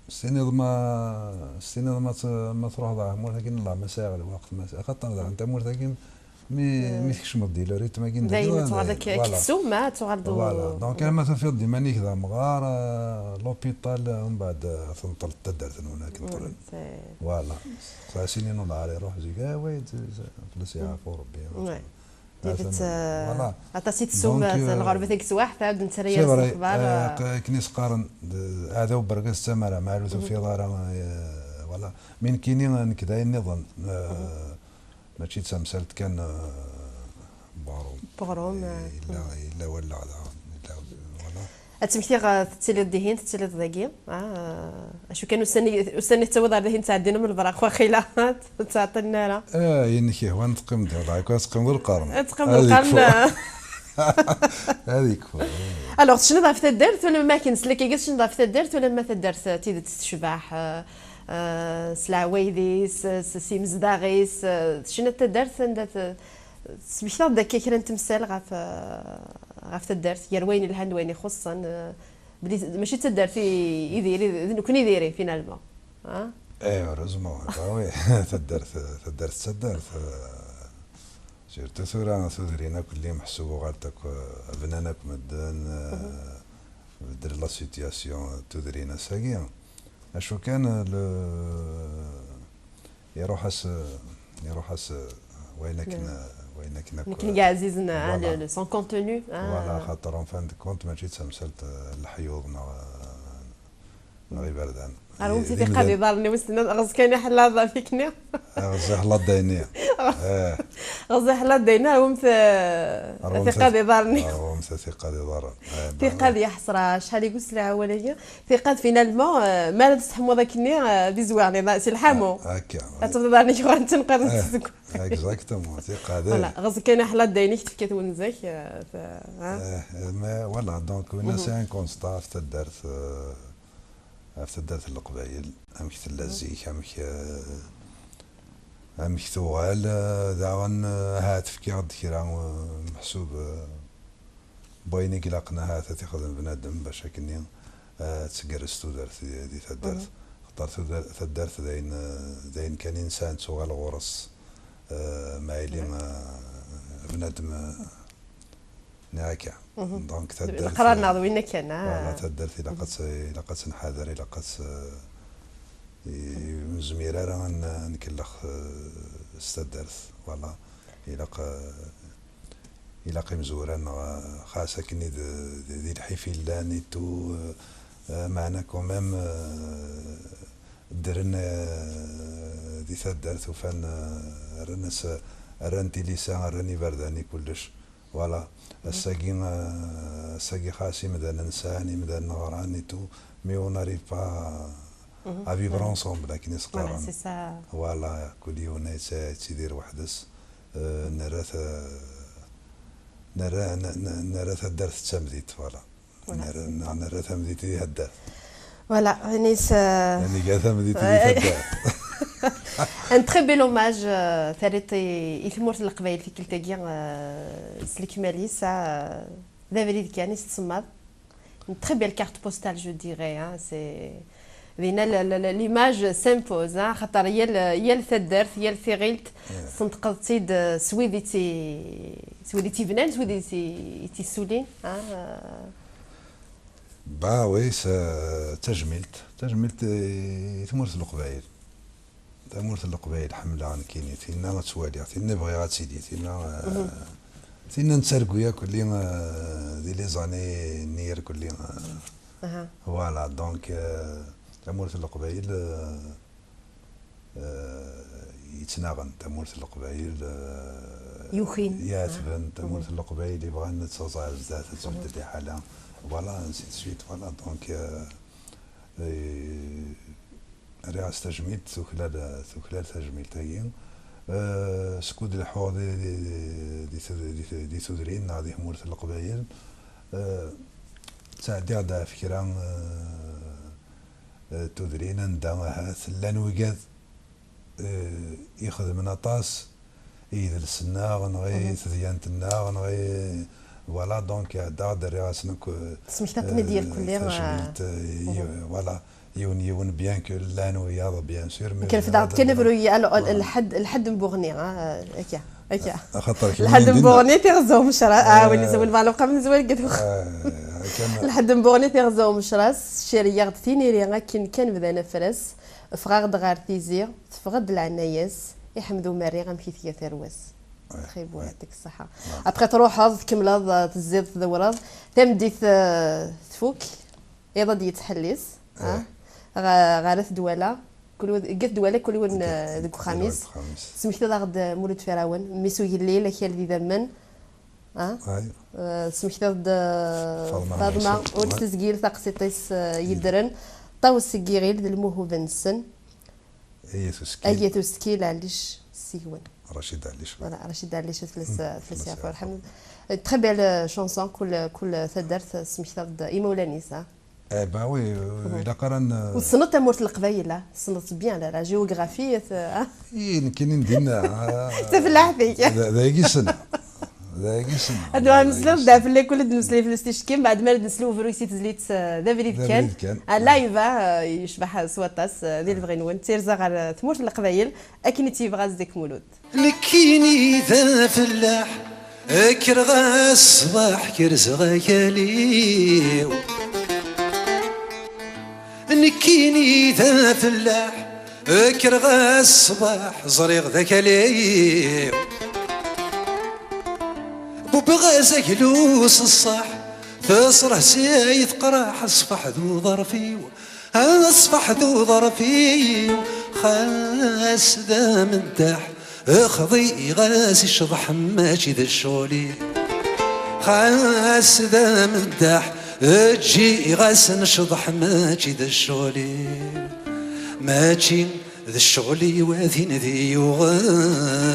S tiniḍ ma, s tiniḍ ma t-, ma truḥeḍ ɣer tmurt-agi n Allah, ma sɛiɣ lweqt, ma s-, axaṭer daɣen tamurt-agi mi, mi tkecmeḍ di le rythme-agi n dagi, dayem ad tuɣal akka, voilà, kessum, ad tuɣal d u-, voilà. Donc, alamma tufiḍ-d iman-ik d amɣar, eh, l'hôpital, eh, mbeɛd, eh, tenṭel taddart-nwen akken ṭṭlen. Voilà. Seqsa sinin ulɛar iruḥ zik, ah, wayt, fell-as yeɛfu Rebbi. Tidet, eh, voilà. Aṭas i tessum, donc, eh, lɣerba-agi s waḥed, ad nettarra-yas lexbar, eh, akken i s-qqaren, d-, aɛdaw bergaz d tamara, ma ur tufiḍ ara, eh, voilà. Mi nekkini, eh, nekk d ayen nniḍen, eh, mačči d tamsalt kan, eh, n weɣrum. N weɣrum, eh, yella, yella wallaɣ daɣen, yella, voilà. Ad tmektiɣ, eh, tettiliḍ dihin, tettiliḍ dagi. Ah, acu kan ussan-nni, ussan-nni tettawiḍ ar dihin ttɛeddin am lebraq, waqila. Ur ttɛeṭṭilen ara. Eh, ayen i k-yehwan teqqimeḍ, dɣa ad teqqimeḍ lqern. Ad teqqimeḍ lqern. Ad yekfu. Alors, tecniḍ ɣef taddart, wala ma akken slak-agi tecniḍ ɣef taddart, wala ma taddart, eh, tidet tecbeḥ, eh, eh, s leɛwayed-is, eh, s, s imezdaɣ-is, eh, tecniḍ taddart anda t-, tesmektaḍ-d akka kra n temsal ɣef, eh, ɣef taddart, gar wayen yelhan d wayen ixuṣṣen, eh, belli mačči d taddart i, i diri, d nekkni i diri, finalement. Ah? Eh, heureusement, bah oui, taddart, taddart d taddart, euh, surtout tura tudrin akk lli meḥsub uɣalt akk, euh, bnan akk medden, euh, beddel la situation, tudrin ass-agi. Acu kan, euh, le, iruḥ-as, iruḥ-as, wayen akken, wayen akken akk, nekken i yeɛzizen, ah, voilà, le, le, son contenu, ah. Voilà, xaṭer en fin de compte mačči d tamsalt, euh, n leḥyuḍ neɣ, euh, neɣ iberdan. Ar wumti tiqad iḍarren-iw, s-, ɣez kan iḥella ḍafik-nni. Ɣez iḥella ddayni. Eh. Ɣez iḥella ddayni, ar wumti, eh, tiqad iḍarren-iw. Ar wumti tiqad iḍarren. Eh, tiqad, ya ḥesra, acḥal i yesla wawal-agi. Tiqad, finalement, eh, mi ara testeḥmuḍ akkenni, eh, d izwiɣen, si lḥamu. Ah, akka. Ad tebdiḍ arni kra n tenqiḍ n tzegwa. Exactement, tiqad. Voilà, ɣez kan aḥla ddaynik tefka twenza-k, eh, ta-, ha? Eh, mais voilà, donc, winna c'est un constat ɣef taddart, eh, ɣef taddart n Leqbayel, amek tella zik, amek, eh, amek tuɣal, eh, daɣen, eh, ahat fkiɣ-d kra, eh, meḥsub, eh, n wayen i ilaqen ahat ad t-ixdem bnadem bac akkenni, eh, ad tgerrez tudert di, di taddart. Xaṭer tudert, taddart d ayen, eh, d ayen kan i nesɛa nettuɣal ɣur-s, eh, ma yili, eh, bnadem, eh, neɣ akka. Donc, taddart, leqrar-nneɣ d winna kan, ah. Voilà, taddart ilaq ad tt-, ilaq ad tt-nḥader, ilaq ad tt-, i, ur nezmir ara ad n-, ad nkellex, eh, s taddart, voilà. Ilaq, eh, ilaq imezwura-nneɣ, eh, xas akken i d, d, di lḥif i llan et tout, eh, eh, meɛna quand même, eh, ddren, eh, di taddart, ufan, eh, rran-as, rran tilisa, rran iberdan i kullec. Voilà. Ass-agi, eh, ass-agi xas imdanen sɛan, imdanen ɣran et tout, mais on n'arrive pas à vivre ensemble, akken i s-qqaren. Voilà, c'est ça. Voilà, kul yiwen yettidir weḥd-s. Eh, nerra ta-, nerra, n-, n-, nerra taddart d tamdint, voilà. Voilà, nerra, c'est ça. Nerra tamdint di taddart. Voilà, Anis, euh, Aniga tamdint di taddart. Un très bel hommage, euh, terriḍ i, i tmurt n Leqbayel tikkelt-agi, euh, s lekmal-is, euh, d abrid kan i s-tsemmaḍ. Une très belle carte postale, je dirais, hein, c'est, dinna, la, la, la, l'image s'impose, hein, xaṭer yal, yal taddart, yal tiɣilt, tenṭqeḍ-tt-id, euh, s wid i tt-, s wid i tt-ibnan, s wid i tt-, i tt-issulin, hein, euh. Bah oui, c'est, tajmilt, tajmilt i tmurt n Leqbayel. Tamurt n Leqbayel ḥemmleɣ nekkini, tinna ad tt-waliɣ, tinna bɣiɣ ad tili, tinna, euh, tinna nettargu yakk lli, euh, di les années nni irkelli, euh, voilà, donc, euh, tamurt n Leqbayel, euh, euh, yettnaɣen, tamurt n Leqbayel, euh, yukin, yeɛetben, tamurt n Leqbayel yebɣan ad taẓ ar zdat, ad tbeddel liḥala, voilà, ainsi de suite, voilà, donc, euh, euh, rriɣ-as tajmilt, tuklal, tuklal tajmilt-agi. Euh, skud leḥḥuɣ di, di, di, di tud-, di, di tudrin neɣ di tmurt n Leqbayel, euh, ttɛeddiɣ-d ɣef kra, euh, euh, tudrin anda ahat llan wigad, euh, ixedmen aṭas, idles-nneɣ, neɣ i tedyant-nneɣ, neɣ i, voilà, donc, ɛeddaɣ-d, rriɣ-asen akk, euh, tesmektaḍ-ten-id, euh, yir kulli, tajmilt, euh, euh, yi-, voilà, yiwen yiwen, bien que llan wiyaḍ, bien sûr, mais kerfeḍ-aɣ-d kan abruy, alors, voilà. Lḥedd, lḥedd n Buɣni, ah, akka, akka. Axaṭer lḥedd n Buɣni, tiɣezza umecras, ah, win izewwen Baɛluqa, win izewwen Gdux. Lḥedd n Buɣni, tiɣezza umecras, ciriyaɣ-d tiniri akken kan bdan afras, ffɣeɣ-d ɣer tizi, teffeɣ-d leɛnaya-s, i Ḥmed Umerri amek i tga tarwa-s. Très beau, yɛeṭik ṣṣeḥḥa. Après truḥeḍ, tkemmleḍ, euh, tezziḍ, tdewreḍ. Tameddit, euh, tfuk, iḍ ad yettḥellis, ah, ɣ-, ɣer At Dwala. Kul wid, deg At Dwala, kul yiwen, euh, deg uxxam-is. Tesmektiḍ-aɣ-d, euh, Mulud Firawen, mmi-s ugellil, akal d idammen. Ah? Euh, tesmektiḍ-d, euh, Faḍma Ɛmir Faḍma, ur tezgil taqsiṭ-is, euh, yeddren. Ṭawes seg yiɣil d lmuhub-nsen. Ayat Uskil. Ayat Uskil, Ɛellic Sigwen. Racid Ɛellic. Voilà, Racid Ɛellic, fell-as, fell-as yeɛfu yerḥem. Très belle, euh, chanson, kul, kul taddart tesmektaḍ-d imawlan-is, ah. Eh, bah oui, euh, ilaq ara n- Ur tessneḍ tamurt n Leqbayel, ah? Tessneḍ-tt bien, la, la géographie, ah? Ih, nekkini n dinna, ah. Tafellaḥt-ik. D, d ayagi ssneɣ. D ayagi ssneɣ. Ad nuɣal nesleɣ-d fell-ak, ula d-nesli fell-as ticki, mbeɛd mi ara d-neslu ubruy si tezlit, eh, d abrid kan. D abrid kan. Ah, live, ah, yecbeḥ s waṭas, eh, di lebɣi-nwen. Tirza ɣer, eh, tmurt n Leqbayel, akken i tt-yebɣa Zedek Mulud. Nekkini d afellaḥ, kkreɣ-as ṣṣbeḥ, kerzeɣ akal-iw. Nekkini d afellaḥ, kkreɣ-as ṣṣbeḥ, ẓriɣ d akal-iw. Bubbeɣ azaglu s ṣṣeḥ, tesreḥsay teqraḥ, ṣṣbeḥ d uḍerf-iw. Aṣbeḥ d uḍerf-iw, xas d amendaḥ, xḍiɣ-as i ccḍeḥ, mačči d ccɣel-iw. Xas d amendaḥ, ǧǧiɣ-as ccḍeḥ, mačči d ccɣel-iw. Mačči d ccɣel-iw a tin d-yuɣen.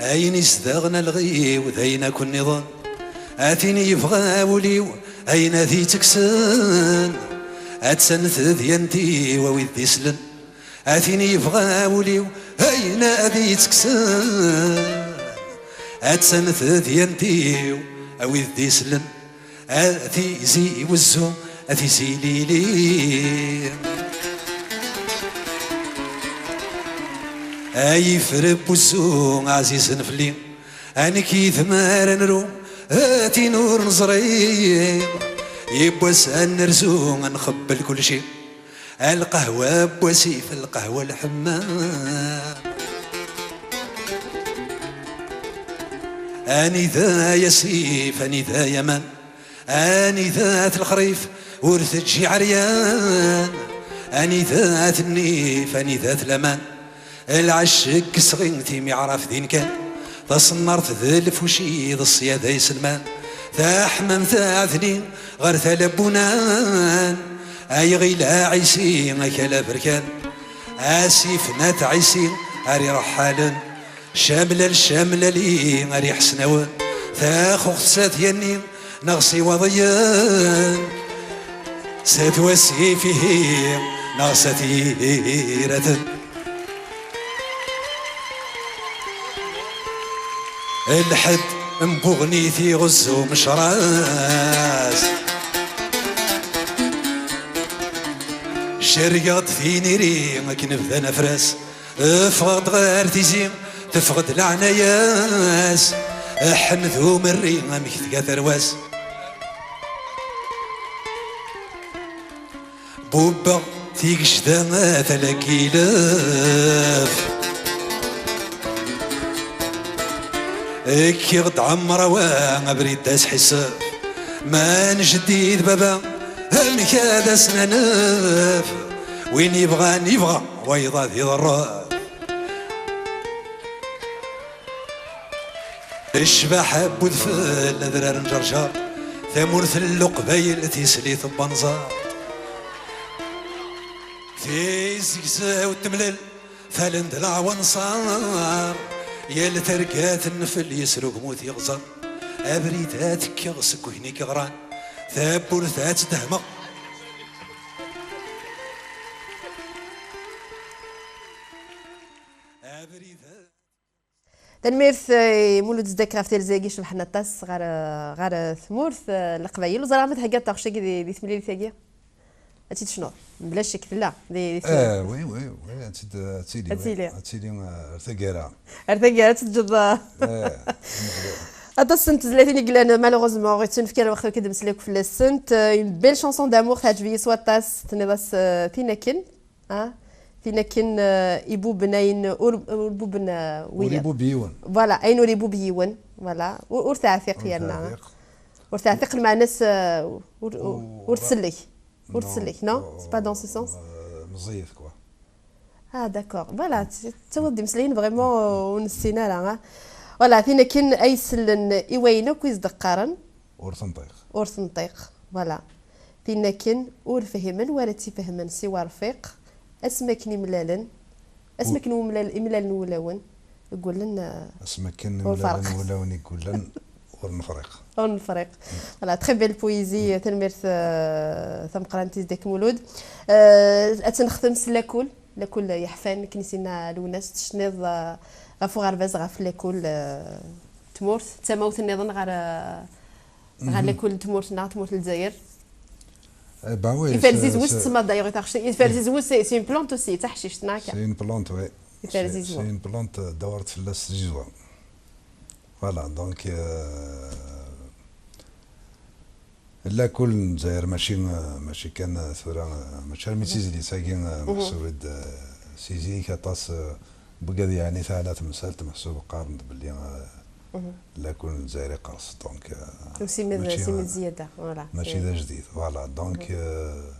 Ayen izedɣen alɣiw d ayen akk nniḍen. A tin yebɣa wul-iw ayen ad itteksen, attan tedyant-iw a wid d-islen. A tin yebɣa wul-iw ayen ad itteksen, attan tedyant-iw a wid d-islen. A tizi wezzu, a tizi lili. Ay ifreb wezzu ɛzizen fell-i, a nekk yid-m ara nru, a tin ur neẓri. Yiwwas ad nerzu, ad nxebbel kulci. A lqahwa n wasif, a lqahwa n lḥemmam. Anida a yasif, anida a yaman. Anida-t lexrif, ur teǧǧi ɛeryan. Anida-t nnif, anida-t laman. Lɛecc deg isɣi, timiɛraf din kan. Taṣennart d lfuci, d ṣṣyada iselman. Taḥmamt aɛdli ɣer tala n wunan. Ayɣil aɛisi, akal aberkan. Asif n at ɛisi ar ireḥḥalen. Camlal, camlali ar iḥesnawen. Taxuxt s at yanni neɣ s iwaḍiyen. S at wasif ihi neɣ s at yiraten. Lḥedd n buɣnit iɣezzu mecras. Cergeɣ-d tiniri akken bdan afras. Ffɣeɣ-d ɣer tizi, teffeɣ-d leɛnaya-s. Ḥmed umerri amek tga tarwa-s. Bubbeɣ tigejda talagilef. Kkiɣ-d ɛemrawa abrid d asḥissef. Ma n jeddi d baba amek ad as-nanef? Win yebɣan yebɣa, wayeḍ ad iḍerref. Ccbaḥa n udfel, adrar n Ǧerǧer, tamurt n Leqbayel, tislit n Wenẓar. Tizegza u temlel, falen d leɛwanṣar, yal targa tennefel, yesrugmut iɣẓer. Abrid ad tekkeɣ seg wigni k-ɣran, tawwurt ad tdehmeɣ. Abrid. Tanemmirt, eh, i Mulud Zedek ɣef terza-agi icebḥen aṭas ɣer, eh, ɣer, eh, tmurt, eh, n Leqbayel. Ur ẓriɣ ma theggaḍ taɣect-agi di, di temlilit-agi. Ad tt-id-tecnuḍ. Mebla ccek tella di, di tmurt. Eh, oui, oui, oui, ad tt-id-, ad tili, ad tili. Oui, ad tili, eh, ar taggara. Ar taggara ad teǧǧeḍ, eh. Eh, aṭas n tezlatin i yellan, malheureusement, ur yettunefk ara waqt akka ad mmeslay akk fell-asent. Eh, une belle chanson d'amour, teɛǧeb-iyi s waṭas, tenniḍ-as, eh, tin akken. Ah, tin akken, eh, ibuben ayen ur, ur buben, eh, wiyaḍ. Ur ibub yiwen. Voilà, ayen ur ibub yiwen. Voilà. Ur, ur teɛtiq yerna. Ur teɛtiq. Ur teɛtiq lmeɛna-s, eh, ur, ur, ur tsellek. Ur tsellek, non? C'est pas dans ce sens? Euh, meẓẓiyet, quoi. Ah, d'accord. Voilà, t-, tawiḍ-d imeslayen vraiment, euh, ur nessin ara, ah. Voilà, tin akken ay sellen i wayen akk i s-d-qqaren. Ur tenṭiq. Ur tenṭiq, voilà. Tin akken ur fhimen wala tt-ifehmen siwa Rfiq, asmi akken imlalen, asmi akken umlal-, imlalen wulawen, ggullen, eh, asmi akken ur imlalen farqen. Wulawen i ggullen, ur nefriq. Ur nefriq. Voilà, très belle poésie, tanemmirt, eh, tameqqrant i Zedek Mulud. Eh, ad tt-nextem s lakul, lakul yeḥfan, akken i s-yenna Lwennas, tecniḍ, eh, ɣef uɣerbaz, ɣef lakul, eh, tmurt, d tamawt nniḍen ɣer, eh, ɣer lakul n tmurt-nneɣ, tmurt n Lezzayer. Eh ben oui, iferziz c'est, wis c'est tsemmaḍ d'ailleurs i taɣect-, iferziz wis, c'est, c'est une plante aussi, d taḥcict, neɣ akka? C'est une plante, oui. Iferziz c'est, c'est une plante, euh, dawret fell-as tzizwa. Voilà, donc, euh, lakul n Lezzayer mačči, euh, mačči kan, euh, tura, euh, mačči armi d tizlit-agi, euh, meḥsub-d, euh, si zik aṭas, euh, Bugad yeɛni teɛna temsalt, meḥsub qqaren-d belli, euh, lakul n Lezzayer iqers, donc, euh, mačči, mačči d zzyada, voilà, mačči d ajdid, voilà, donc, euh,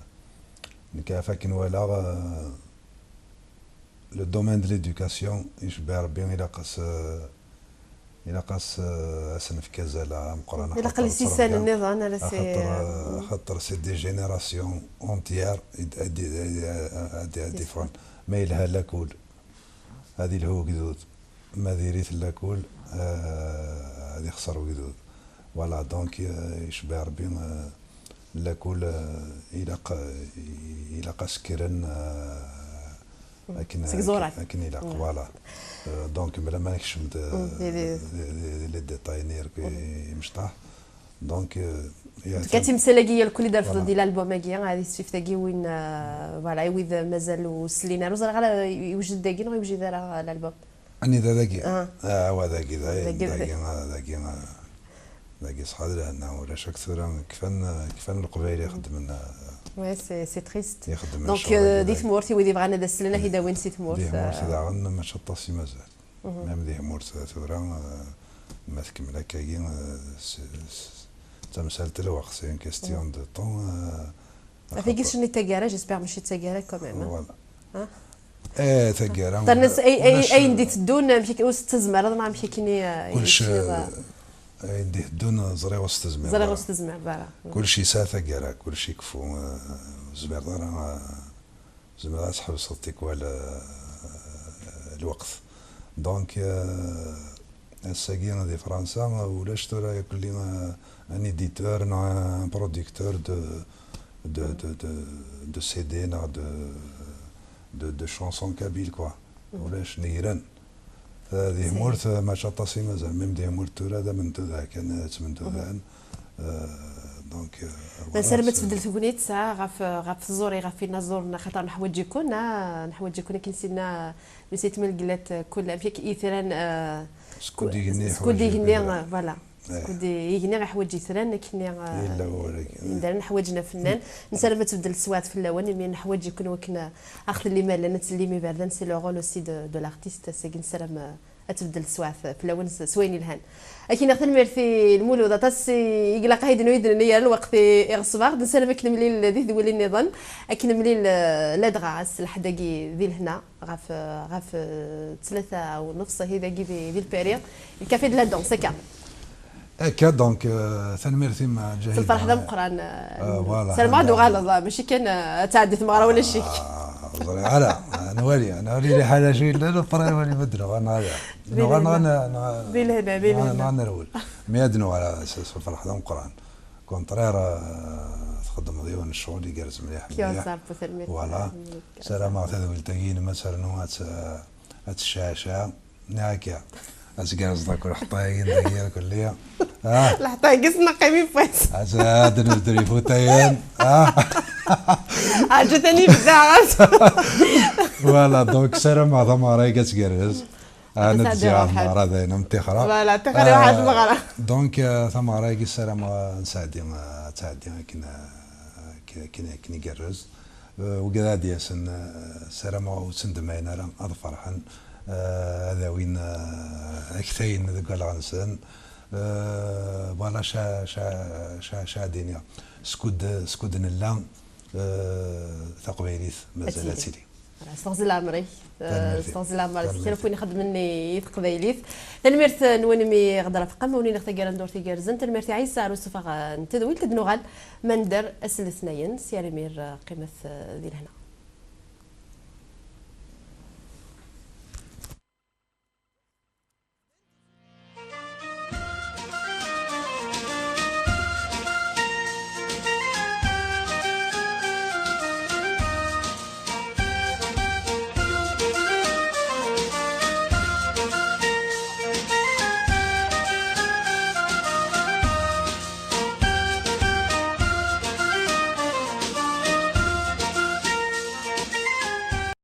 nekk ɣef akken walaɣ, euh, le domaine de l'éducation, icebbeɛ Rebbi, ilaq-as, euh, ilaq-as, euh, as-nefk azal ameqqran, ilaq axaṭer les niḍen ara s-, axaṭer, euh, axaṭer c'est des générations entières i d-, ad d-, ad d-, ad d-, ad d-iffɣen. Ma yelha lakul, ad ilhu ugdud. Ma diri-t lakul, euh, ad ixser ugdud. Voilà, donc, euh, icebbeɛ Rebbi, euh, lakul, euh, ilaq, euh, ilaq as-kkren, euh, akken, akken, akken ilaq, voilà. Euh, donc, bla ma nekcem d, di, di, di, di les détails-nni akk imecṭaḥ. Donc, euh, en tout cas, timsal-agi yakk i d-refdeḍ di l'album-agi, ad issif tagi win, euh, voilà, i wid mazal ur slin ara. Ur ẓriɣ ara yewjed dagi neɣ yewjed ara l'album. Anida dagi? Ah. Ah, wa dagi, dagi, dagi, ah, dagi, ah. Dagi ṣṣeḥ d lehna, ulac akk tura, kfan, kfan Leqbayel ixeddmen, Ouais, c'est c'est triste. ixeddmen Donc, ccɣel euh, di dagi. Tmurt, i wid yebɣan ad as-slen, ad t-id-awin si Tmurt. Di Tmurt euh, daɣen, mačči aṭas i mazal. Même di Tmurt tura, euh, ma tkemmel akkagi, euh, s- s- d tamsalt n lweqt, c'est une question de temps. euh, Tagi, cni taggara, j'espère, mačči d taggara quand même, hein. Voilà. Hein? Eh, taggara. Terna s- ay- ay- ulac, ayen d-iteddun, amek akka ur s-ttazmar, neɣ amek akken i, euh, Kullec, i- euh, ayen d-iteddun, ẓriɣ ur s-tezmir ẓriɣ ara. Ur s-tezmir ara. Kullec yesɛa taggara, kullec ikeffu, euh, ur tezmireḍ ara, euh, ur tezmireḍ ad tḥebseḍ tikwal, euh, lweqt. Donc, euh, ass-agi di Fransa, ulac tura yakkelli, euh, un éditeur neɣ un producteur de, de, de, de, de C D neɣ de, de, de chansons kabyles, quoi. Ulac, negren. Euh, di Tmurt, euh, mačči aṭas i mazal, même di Tmurt tura d amentuda kan, euh, ttmentudan. Euh, donc, euh, voilà, Nessaram ad c'est- tbeddel tegnit, ah, ɣef, ɣef tẓuri, ɣef inaẓuren, axaṭer neḥwaǧ-iken, ah, neḥwaǧ-iken akken sinna, mi si tmelglat, eh, kul, amek akka itran, eh, Skud igenni skud yeḥwaǧ igenni, itran. Eh, voilà. Eh. Skud igenni yeḥwaǧ itran, akken, eh, Yella wurag. indaren ḥwaǧen afennan. Nessaram ad tbeddel teswiɛt fell-awen, imi neḥwaǧ-iken wakken, eh, aɣ-tellim allan, ad tellim iberdan, c'est le rôle aussi de, de l'artiste, ass-agi nessaram, eh, ad tbeddel teswiɛt fell-awen s s wayen ilhan. Ad k-iniɣ tanemmirt i Lmulud, aṭas i ilaq ad d-nini, ur d-nenni ara lweqt i iɣeṣber. Nessaram ad k-nemlil di tedwilin nniḍen, ad k-nemlil, eh, ladɣa ass n lḥedd-agi di lehna, ɣef, eh, ɣef, eh, ttlata u nefṣ, ahi dagi di, di Lpari, le café de la danse, akka. Akka, donc, euh, tanemmirt-im a Ǧahid. S lferḥ d ameqqran, eh, Ah, voilà, ssarameɣ ad hada. uɣaleḍ, eh, mačči kan, eh, ad tɛeddi tmeɣra wala ccek. Ah, ẓriɣ ara, ad nwali, ad nwali liḥala acu yellan, après ad nwali ma d-nuɣal neɣ ala. Di Nuɣal neɣ lehna. neɣ- Di lehna, di neɣ- lehna. neɣ nerwel. Mi ad nuɣal s s lferḥ d ameqqran. Contraire, euh, txeddmeḍ yiwen n ccɣel igerrez mliḥ, Kiwa mliḥ. ẓerbu, tanemmirt. Voilà. Ssarameɣ tadwilt-agi-inem ad ternu ad tt- ad tecceɛceɛ. Akka. Ad tgerrzeḍ akk lḥeṭṭa-agi dagi kulli. Ah, Lḥeṭṭa-agi s neqqim ifas. ad ad nebder ifutayen. Ah. Ɛǧu tani bedda. Voilà, donc ssarameɣ tameɣra-agi ad tgerrez. Ah, Ad ad tesɛeddi d-ziɣ lferḥat. Tameɣra d ayen am tixra. Voilà, tixra waḥed meɣra. Donc, euh, tameɣra-agi ssarameɣ ad nesɛeddi, euh, ad tɛeddi akken, euh, akken, akken, akken igerrez. Euh, wigad ad d-yasen, euh, ssarameɣ ur ttendemayen ara, ad ferḥen. Euh, ad awin, euh, aktayen deg walɣa-nsen. Euh, voilà, ca, ca, ca, ca ad iniɣ. Skud, skud nella, euh, taqbaylit mazal ad tili. Voilà, s teɣzi n leɛmer-ik, eh, s teɣzi n leɛmer-ik, kra n win ixeddmen i teqbaylit. Tanemmirt-nwen imi ɣ-d-trafqem, wen-iniɣ taggara n ddurt igerrzen. Tanemmirt i Ɛisa ar usufeɣ, eh, n tedwilt. Ad d-nuɣal ma nedder ass n letnayen. Sya ar imir, eh, qqimet, eh, di lehna.